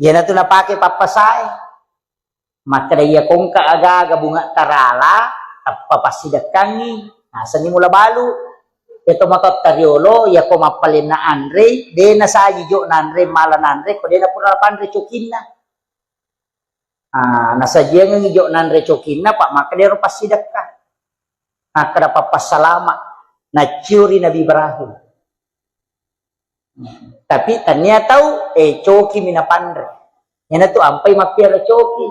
Iyanatu napake pappasae. Makkeda iya kongka aga-aga bunga tarala, tappa passidekkangngi, nasenni mula balu. Iya to matotta riolo, iya ko mappalenna anrei, de nasaji jo nanre, mala nanre, ko de napura panre cokinna. Ah, nasajiangengngi jo nanre cokinna, pak makkeda ero passidekka. Makkeda pappassalama, naciuri Nabi Ibrahim. Tapi tania tau, eh, coki mi napanre. Iyanatu ampai mappiara coki.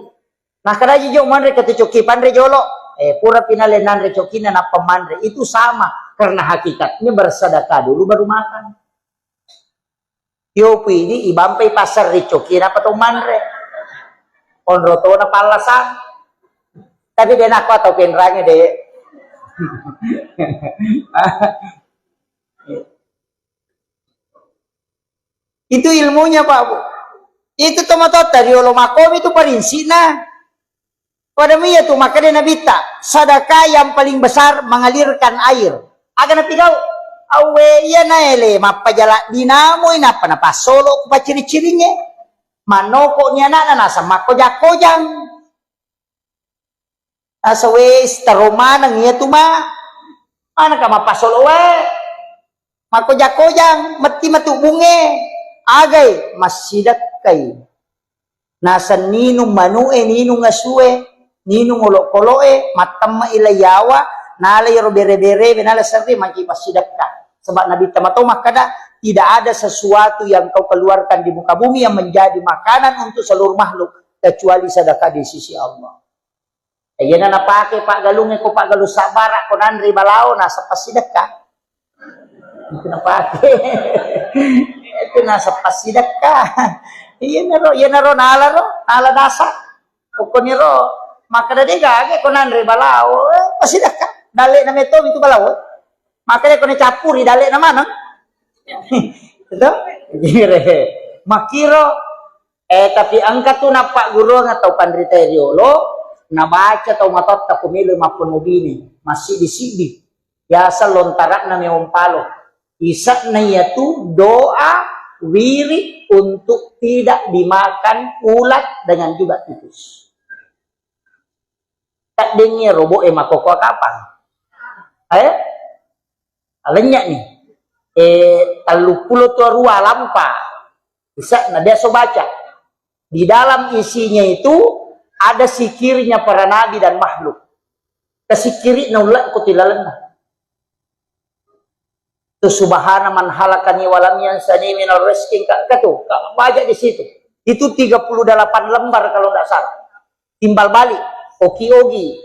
Nakkeda ji jo manre katu coki panre jolo. Eh, pura pinale nanre cokinna nappa manre. Itu sama, karena hakikatnya bersedekah dulu baru makan. Yo pidi ibampai pasar ri coki napa to manre. Onro to na pallasang. Tapi de nakko atau penrange de. Itu ilmunya, Pak, Bu. Itu tomatoatta riolo makomi tu parinsikna. Pada iya tu makkeda Nabitta, sedekah yang paling besar mengalirkan air. Aga napigau? Awwe, iya naele mappajala dinamoi nappa napassolo ku pacciri-ciringnge. Mannoko ni anakna naseng makkojang-kojang. Asa wes taro maneng iya tu ma. Manengka mappasolo wae. Makkojang-kojang, metti matu bunge. Agai, massidekkai. Naseng ninung manu'e, ninung asue, ninung olokolo'e, mattemme'i lai yawa, nala iyaro bere-berewe, nala serre, magi passidekka. Sebab Nabi Tama to makkeda, tidak ada sesuatu yang kau keluarkan di muka bumi yang menjadi makanan untuk seluruh makhluk, kecuali sedekah di sisi Allah. Iyana napake paggalungnge ko paggalung sabbara ko nanre balao naseng passidekka. Itu napake. Itu naseng passidekka. Iyanaro, iyanaro nala ro, nala dasa. Pokokniro makkeda de gaga ko nanre balao, eh, passidekka. Dalle na meto itu balao. Makkeda ko nacappuri dalle na maneng. Itu? Makiro. Eh, tapi engka tu nappagguruang tau panrita riolo, nabaca tau matotta ko melo mappono bine, massidi-sidi. Biasa lontara'na mewong palo. Isa'na iyatu doa wirid untuk tidak dimakan ulat dengan juga tikus. Taddengngi robo'e makkokkoe kapang. Eh? Alennya'ni. Eh, telluppulo to arua lampa. Isa'na biasa baca. Di dalam isinya itu ada sikirnya para nabi dan makhluk. Kasikkiri'na ullekku tilalenna. Tu subhana man halakani walam yansani minal rizki, ka, ka tu, ka, baca di situ. Itu tiga puluh delapan lembar kalau tidak salah. Timbal balik, oki-ogi.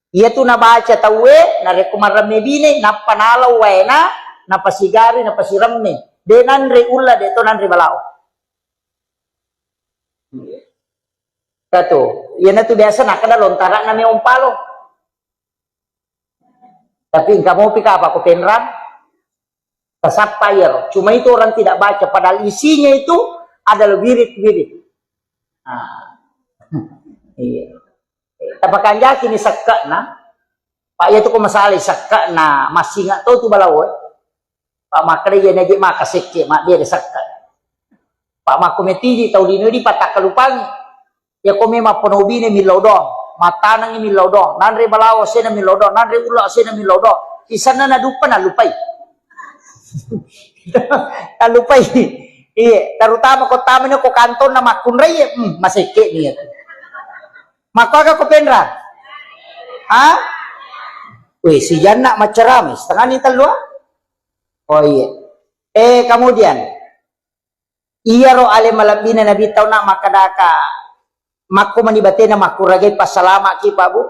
Iya tu nabaca tauwe, narekko maremme bine, nappa nalau waena, napasigari, napasiremme. De nanre ulla, de to nanre balao. Satu, iyanatu biasa nakkeda lontara'na meong palo. Tapi engka mopi kapang ko Penrang, tasappa iyaro. Cuma itu orang tidak baca, padahal isinya itu adalah wirid-wirid. Nah, iya. Tapakanjaki ni sekke'na, Pak, iyatu ko masalai sekke'na, massinga to tu balawo, eh. Pak, makkeda iya naje maka sekke, mak dia sekke. Pak, makko metiji tau lino di patakkalupangi. Iya ko memang ponobine millau doang, matanangi millau doang, nanre balawo sena millau doang, nanre ulla sena millau doang. Sisenna naduppa nalupai. Nalupai. Iya, terutama ko tamani ko kantonna makkunrai, hmm, masekke ni ya. Makko aga ko Penrang? Ha? Wih, si Janna maccarame, setengah ni tellu, ah? Oh iya. Eh, kemudian, iyaro ale malebbina Nabi tau na makkadaka, makko mani batena makkuragai passalamaki, Pak, Bu.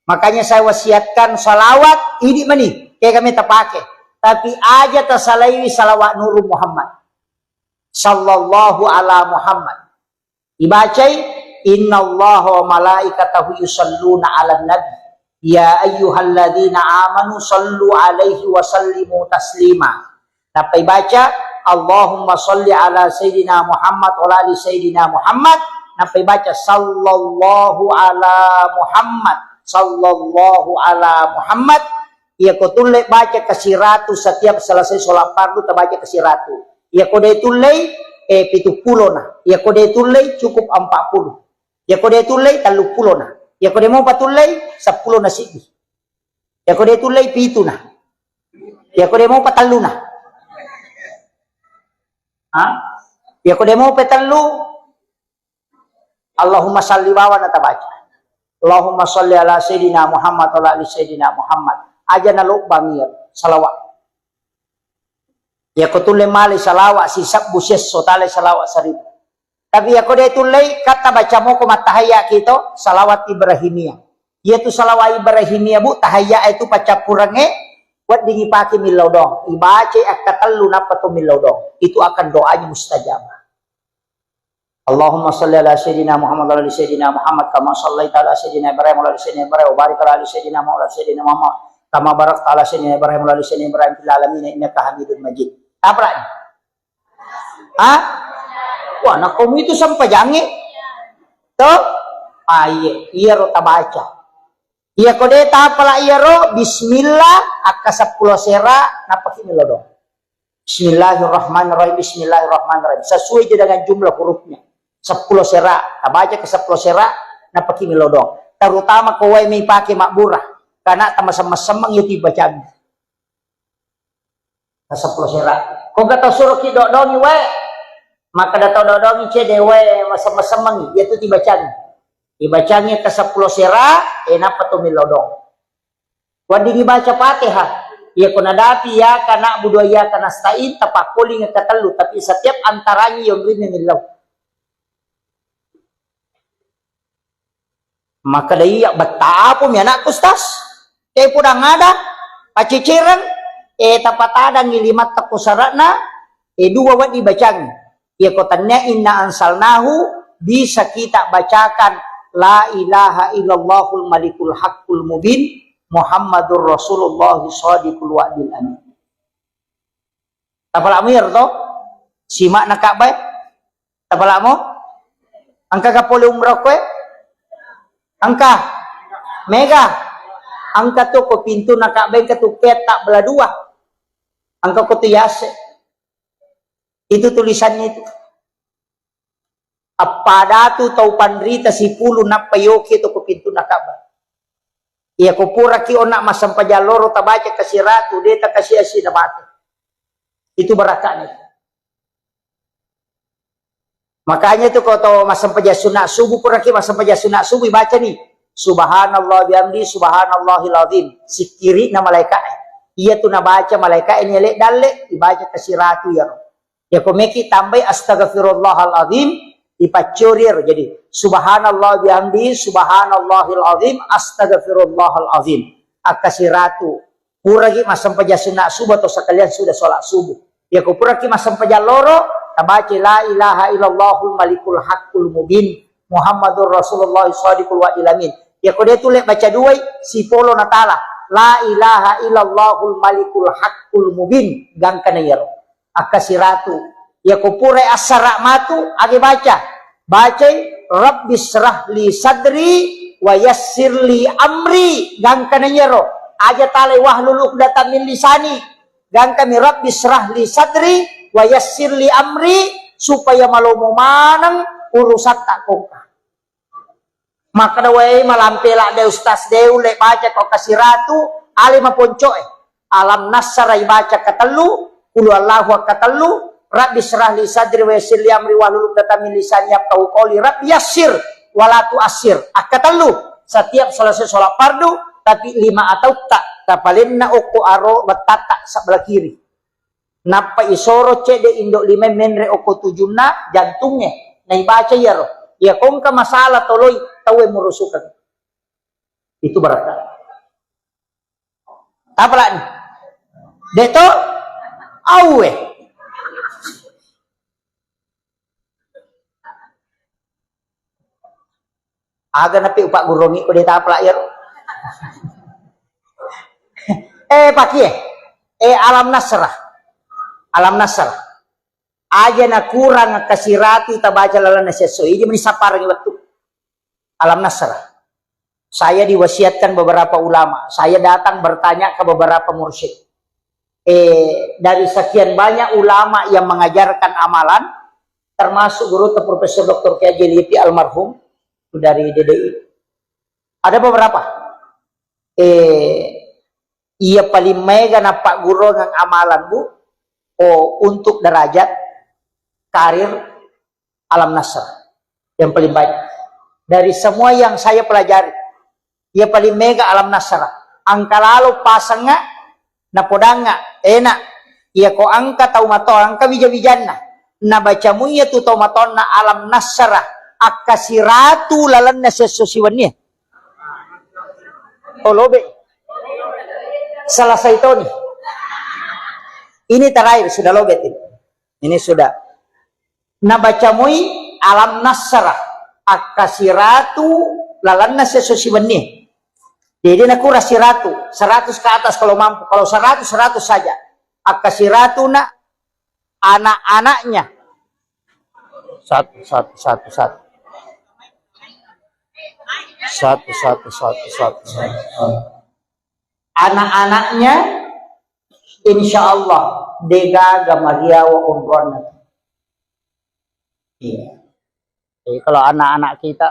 Makanya saya wasiatkan salawat, idi mani, kayak kami tapake. Tapi aja tasalaiwi salawat Nurul Muhammad. Sallallahu ala Muhammad. Ibacai, "Innallaha wa malaikatahu yusalluna 'alan nabi, ya ayyuhalladzina amanu sallu 'alaihi wa sallimu taslima." Nappa ibaca, "Allahumma salli 'ala sayyidina Muhammad wa 'ala ali sayyidina Muhammad." Nappa ibaca, "Sallallahu 'ala Muhammad, sallallahu 'ala Muhammad." Iyako tulle baca kasiratu setiap selesai sholat fardu, tabaca kasiratu. Iyako de tullei, eh, pitu pulo na. Iyako de tullei, cukup empat puluh. Iyako de tullei, tellu pulo na. Iyako de mopa tullei, seppulo na siddi. Iyako de tullei, pitu na. Iyako de mopa tellu na. Ha? Iyako de mopa tellu, Allahumma salli bawa na tabaca. Allahumma salli ala sayyidina Muhammad wa ala ali sayyidina Muhammad. Aja na lobbang iya salawat. Iyako tulle male salawat sisebbu siesso tale salawat seribu. Tapi iyako de tullei, katta baca moko mattahayya kito, salawat Ibrahimiyah. Iyatu salawat Ibrahimiyah, Bu, tahayya itu paccappurengnge, weddingi pake millau doang. Ibacai akka tellu nappa to millau doang. Itu akan doanya mustajabah. Allahumma salli ala sayyidina Muhammad wa ala ali sayyidina Muhammad kama sallaita ala sayyidina Ibrahim wa ala ali sayyidina Ibrahim wa barik ala ali sayyidina Muhammad wa ala ali sayyidina Muhammad kama barakta ala sayyidina Ibrahim wa ala ali sayyidina Ibrahim fil alamin innaka Hamidun Majid. Apa lagi? Ha? Wah, nakkomu itu sempajangnge. To? Ah, iya, iyaro tabaca. Iyako de tapala iyaro, bismillah, akka seppulo sera, nappaki millau doang. Bismillahirrahmanirrahim, bismillahirrahmanirrahim. Sesuai je dengan jumlah hurufnya. Seppulo sera, tabaca ke seppulo sera, nappaki millau doang. Terutama ko wae mei pake mabbura, karena tamasemmeng-semmeng itu ibacang. Ka seppulo sera. Ko engka tau suroki dodongi wae, makkeda tau dodongi cede wae masemmeng-semmengi, iyatu tibacangi. Ibacangi ka seppulo sera, e nappa to millau dong. Weddingi baca Fatihah. Iyako nadapi iyyaka na'budu wa iyyaka nasta'in, tapakkolingi katellu, tapi setiap antaranya yonrimi millau. Makkeda, "Iya, bettapumi anakku, Ustaz. Eh, pudang ada, pacecereng, eh, tapatadangi limatta ko sara'na, eh, dua wedding bacangi. Iya ko tannia inna ansalnahu, bisa kita bacakan la ilaha illallahul malikul haqqul mubin, Muhammadur Rasulullah shadiqul wa'dil amin." Tapala'mu iyaro to? Sima'na Ka'bah e? Tapala'mu? Engka ga pole umrah koe? Engka? Mega? Engka tu ko pintunna Ka'bah, engka tu petta bela dua. Engka ko tu yase. Itu tulisannya itu. Appadatu tau panrita sipulung nappa yoki to ko pintunna Ka'bah. Iya ko puraki onna massempajang loro tabaca kasiratu, de takasia-sia namate. Itu barakatnya. Makanya tu ko to massempajang sunna subuh, puraki massempajang sunna subuh, baca ni, "Subhanallah bihamdi, subhanallahil azim." Sikkiri'na malaika'e. Iya tu nabaca malaika'e ni ele dalle, ibaca kasiratu iyaro. Yako meki tambai astaghfirullahal azim, ipaccori ero. Jadi, subhanallah bihamdi, subhanallahil azim, astaghfirullahal azim. Akkasiratu. Puraki massempajang sunna subuh atau sekalian sudah sholat subuh. Yako puraki massempajang loro, tabaca la ilaha illallahul malikul haqqul mubin, Muhammadur Rasulullah shadiqul wa'dil amin. Iyako de' tulle baca duai, sipolo natala. La ilaha illallahul malikul haqqul mubin. Gangkana iyaro. Akkasiratu. Iyako purai assara matu, age baca. Bacai, "Rabbi syrah li sadri wa yassir li amri." Gangkana iyaro. Aja talai, "Wahlul uqdatam min lisani." Gangkami, "Rabbi syrah li sadri wa yassir li amri," supaya malomo maneng urusatta kongka. Makkeda, "Wae, malampe ladde Ustaz, de' ulle baca ko kasiratu, ale maponcoe." Alam Nasra ibaca katellu, Qul Huwallahu akkatellu, Rabbi syrah li sadri wa yassir li amri wahlul uqdatam min lisani yafqahu qawli, Rabbi yassir wa la tu'assir akkatellu. Setiap selesai sholat fardu, tapi lima atautta tapalenna okko aro wettatta sebelah kiri. Nappa isoro cedde indo lima menre okko tujunna jantungnge, naibaca iyaro. Iya kongka masalah toloi tauwe murusukeng. Itu barakka. Tapalani. De' to? Auwe. Aga napi upagguruangngi ko de' tapala iyaro. Eh, pakie. Eh, Alam Nasra. Alam Nasra. Aja nakurang kasiratu tabaca lalenna siesso. Idi meni sapparengngi wettu. Alam Nasra. Saya diwasiatkan beberapa ulama. Saya datang bertanya ke beberapa mursyid. Eh, dari sekian banyak ulama yang mengajarkan amalan, termasuk guru Profesor Doktor Kiai Haji Lutfi almarhum dari D D I. Ada beberapa. Eh, iya paling mega nappagguruang amalan, Bu, oh, untuk derajat karir Alam Nasr yang paling banyak. Dari semua yang saya pelajari, iya paling mega Alam Nasr. Engka lalo pasengnga, napodangnga, enak. Iya ko engka tau matoa, engka wija-wijanna. Nabaca muiya tu tau matoanna Alam Nasr, akkasiratu lalenna siesso siwennie. Oh, lobe. Selesai toni. Ini terakhir, sudah lobe ini. Ini sudah. Nabaca mui Alam Nasr, akkasiratu lalenna siesso siwennie. Jadi nakura siratu, seratus ke atas kalau mampu. Kalau seratus, seratus saja. Akkasiratu nak anak-anaknya. Satu, satu, satu, satu. Satu, satu, satu, satu, satu. Anak-anaknya, insya Allah, degaga mariawa onronna. Iya. Jadi kalau anak-anak kita,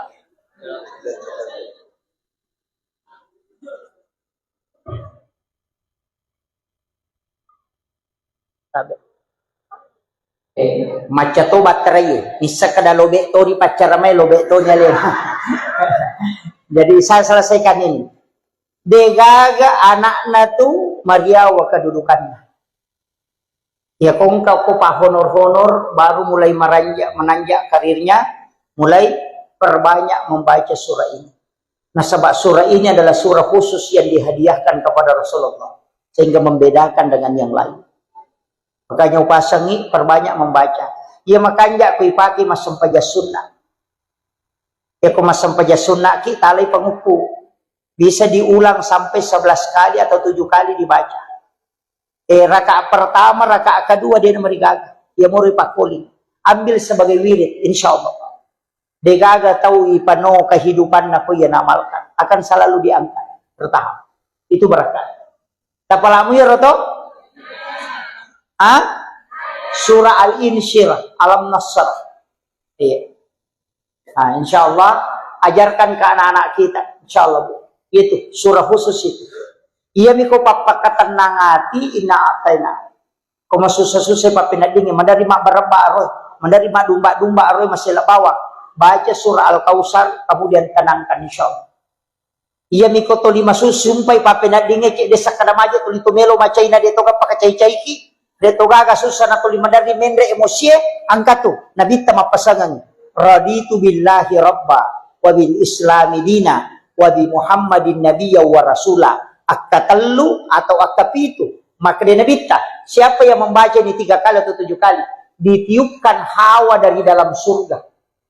tabe. Eh, macca to batterai, nisseng kada lobe to ripaccara mai, lobe to nyale. Jadi saya selesaikan ini. Degaga anakna tu mariawa kedudukanna. Ya kongka ko pa honor-honor baru mulai meranja-, menanjak karirnya, mulai perbanyak membaca surah ini. Nasaba surah ini adalah surah khusus yang dihadiahkan kepada Rasulullah, sehingga membedakan dengan yang lain. Makanya upasangi perbanyak membaca. Iya makanja ku ipake massempajang sunnah. Ya ko massempajang sunnah ki talai panguppu. Bisa diulang sampai sebelas kali atau tujuh kali dibaca. Eh, rakaat pertama, rakaat kedua de namarigaga. Iya moro ipakkoling. Ambil sebagai wirid, insya Allah. Degaga tau ipano kehidupanna ko iya naamalkan, akan selalu diangkat, bertahap. Itu berkah. Tapalamu iyaro to? Ah? Surah Al-Insyirah, Alam Nasr. Iya. Nah, insya Allah, ajarkan ke anak-anak kita, insya Allah, Bu. Itu surah khusus itu. Iya miko pappakatennang ati, inna ataina. Ko masussa-sussa pappeneddingngi, maderri mabbarebba aroe, maderri maddumba-dumba aroe, masela bawang. Baca surah Al-Kautsar, kemudian tenangkan, insya Allah. Iya miko toli masusumpai pappeneddingnge, cedde sakkada maje tuli to melo macaina, de to gaga pakacai-caiki, de to gaga sussa na toli maderri menre emosie, angkatu. Nabitta mappasangengngi, "Raditu billahi rabba, wa bil islami dina, wa bi Muhammadin nabiyya wa rasula." Akkatellu atau akkapitu. Makkeda Nabitta, siapa yang membaca ini tiga kali atau tujuh kali, ditiupkan hawa dari dalam surga.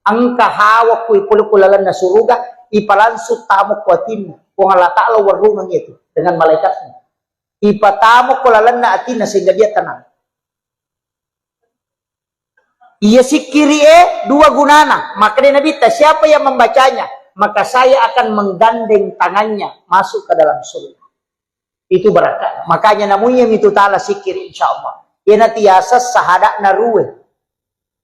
Engka hawa ku ipole ku lalenna suruga, ipalangsung tamo ku atinna. Puang Allah Ta'ala warrungeng itu dengan malaikatnya. Ipatamo ku lalenna atinna sehingga dia tenang. Iya sikkiri e dua gunana. Makkeda Nabitta, "Siapa yang membacanya, maka saya akan menggandeng tangannya masuk ke dalam surga." Itu barakka. Makanya namuiya mitu tala sikkiri, insya Allah. Iyana tiasa sahada'na rue.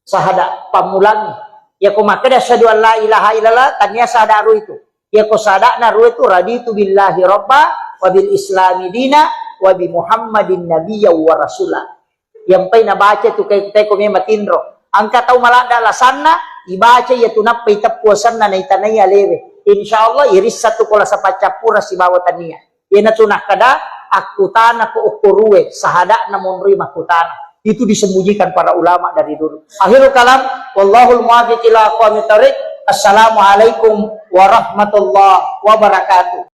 Sahada pammulangi. Yako makkeda asyhadu an la ilaha illallah, tania sahada rue itu. Yako sahada'na rue itu, "Raditu billahi rabba, wa bil islami dina, wa bi Muhammadin nabiyya wa rasula." Yampai nabaca tu kai teko me matinro. Engka tau maladda lasanna, ibaca iya tu nappa iteppu asenna naitanai alewe. Insya Allah irissa tu ko lasa paccappura sibawa tania. Iyana tu nakkeda, "Akkutana ko okko rue, sahada'na monroi makkutana." Itu disembunyikan para ulama dari dulu. Akhirul kalam, wallahul muwaffiq ila aqwamit thariq. Assalamualaikum warahmatullahi wabarakatuh.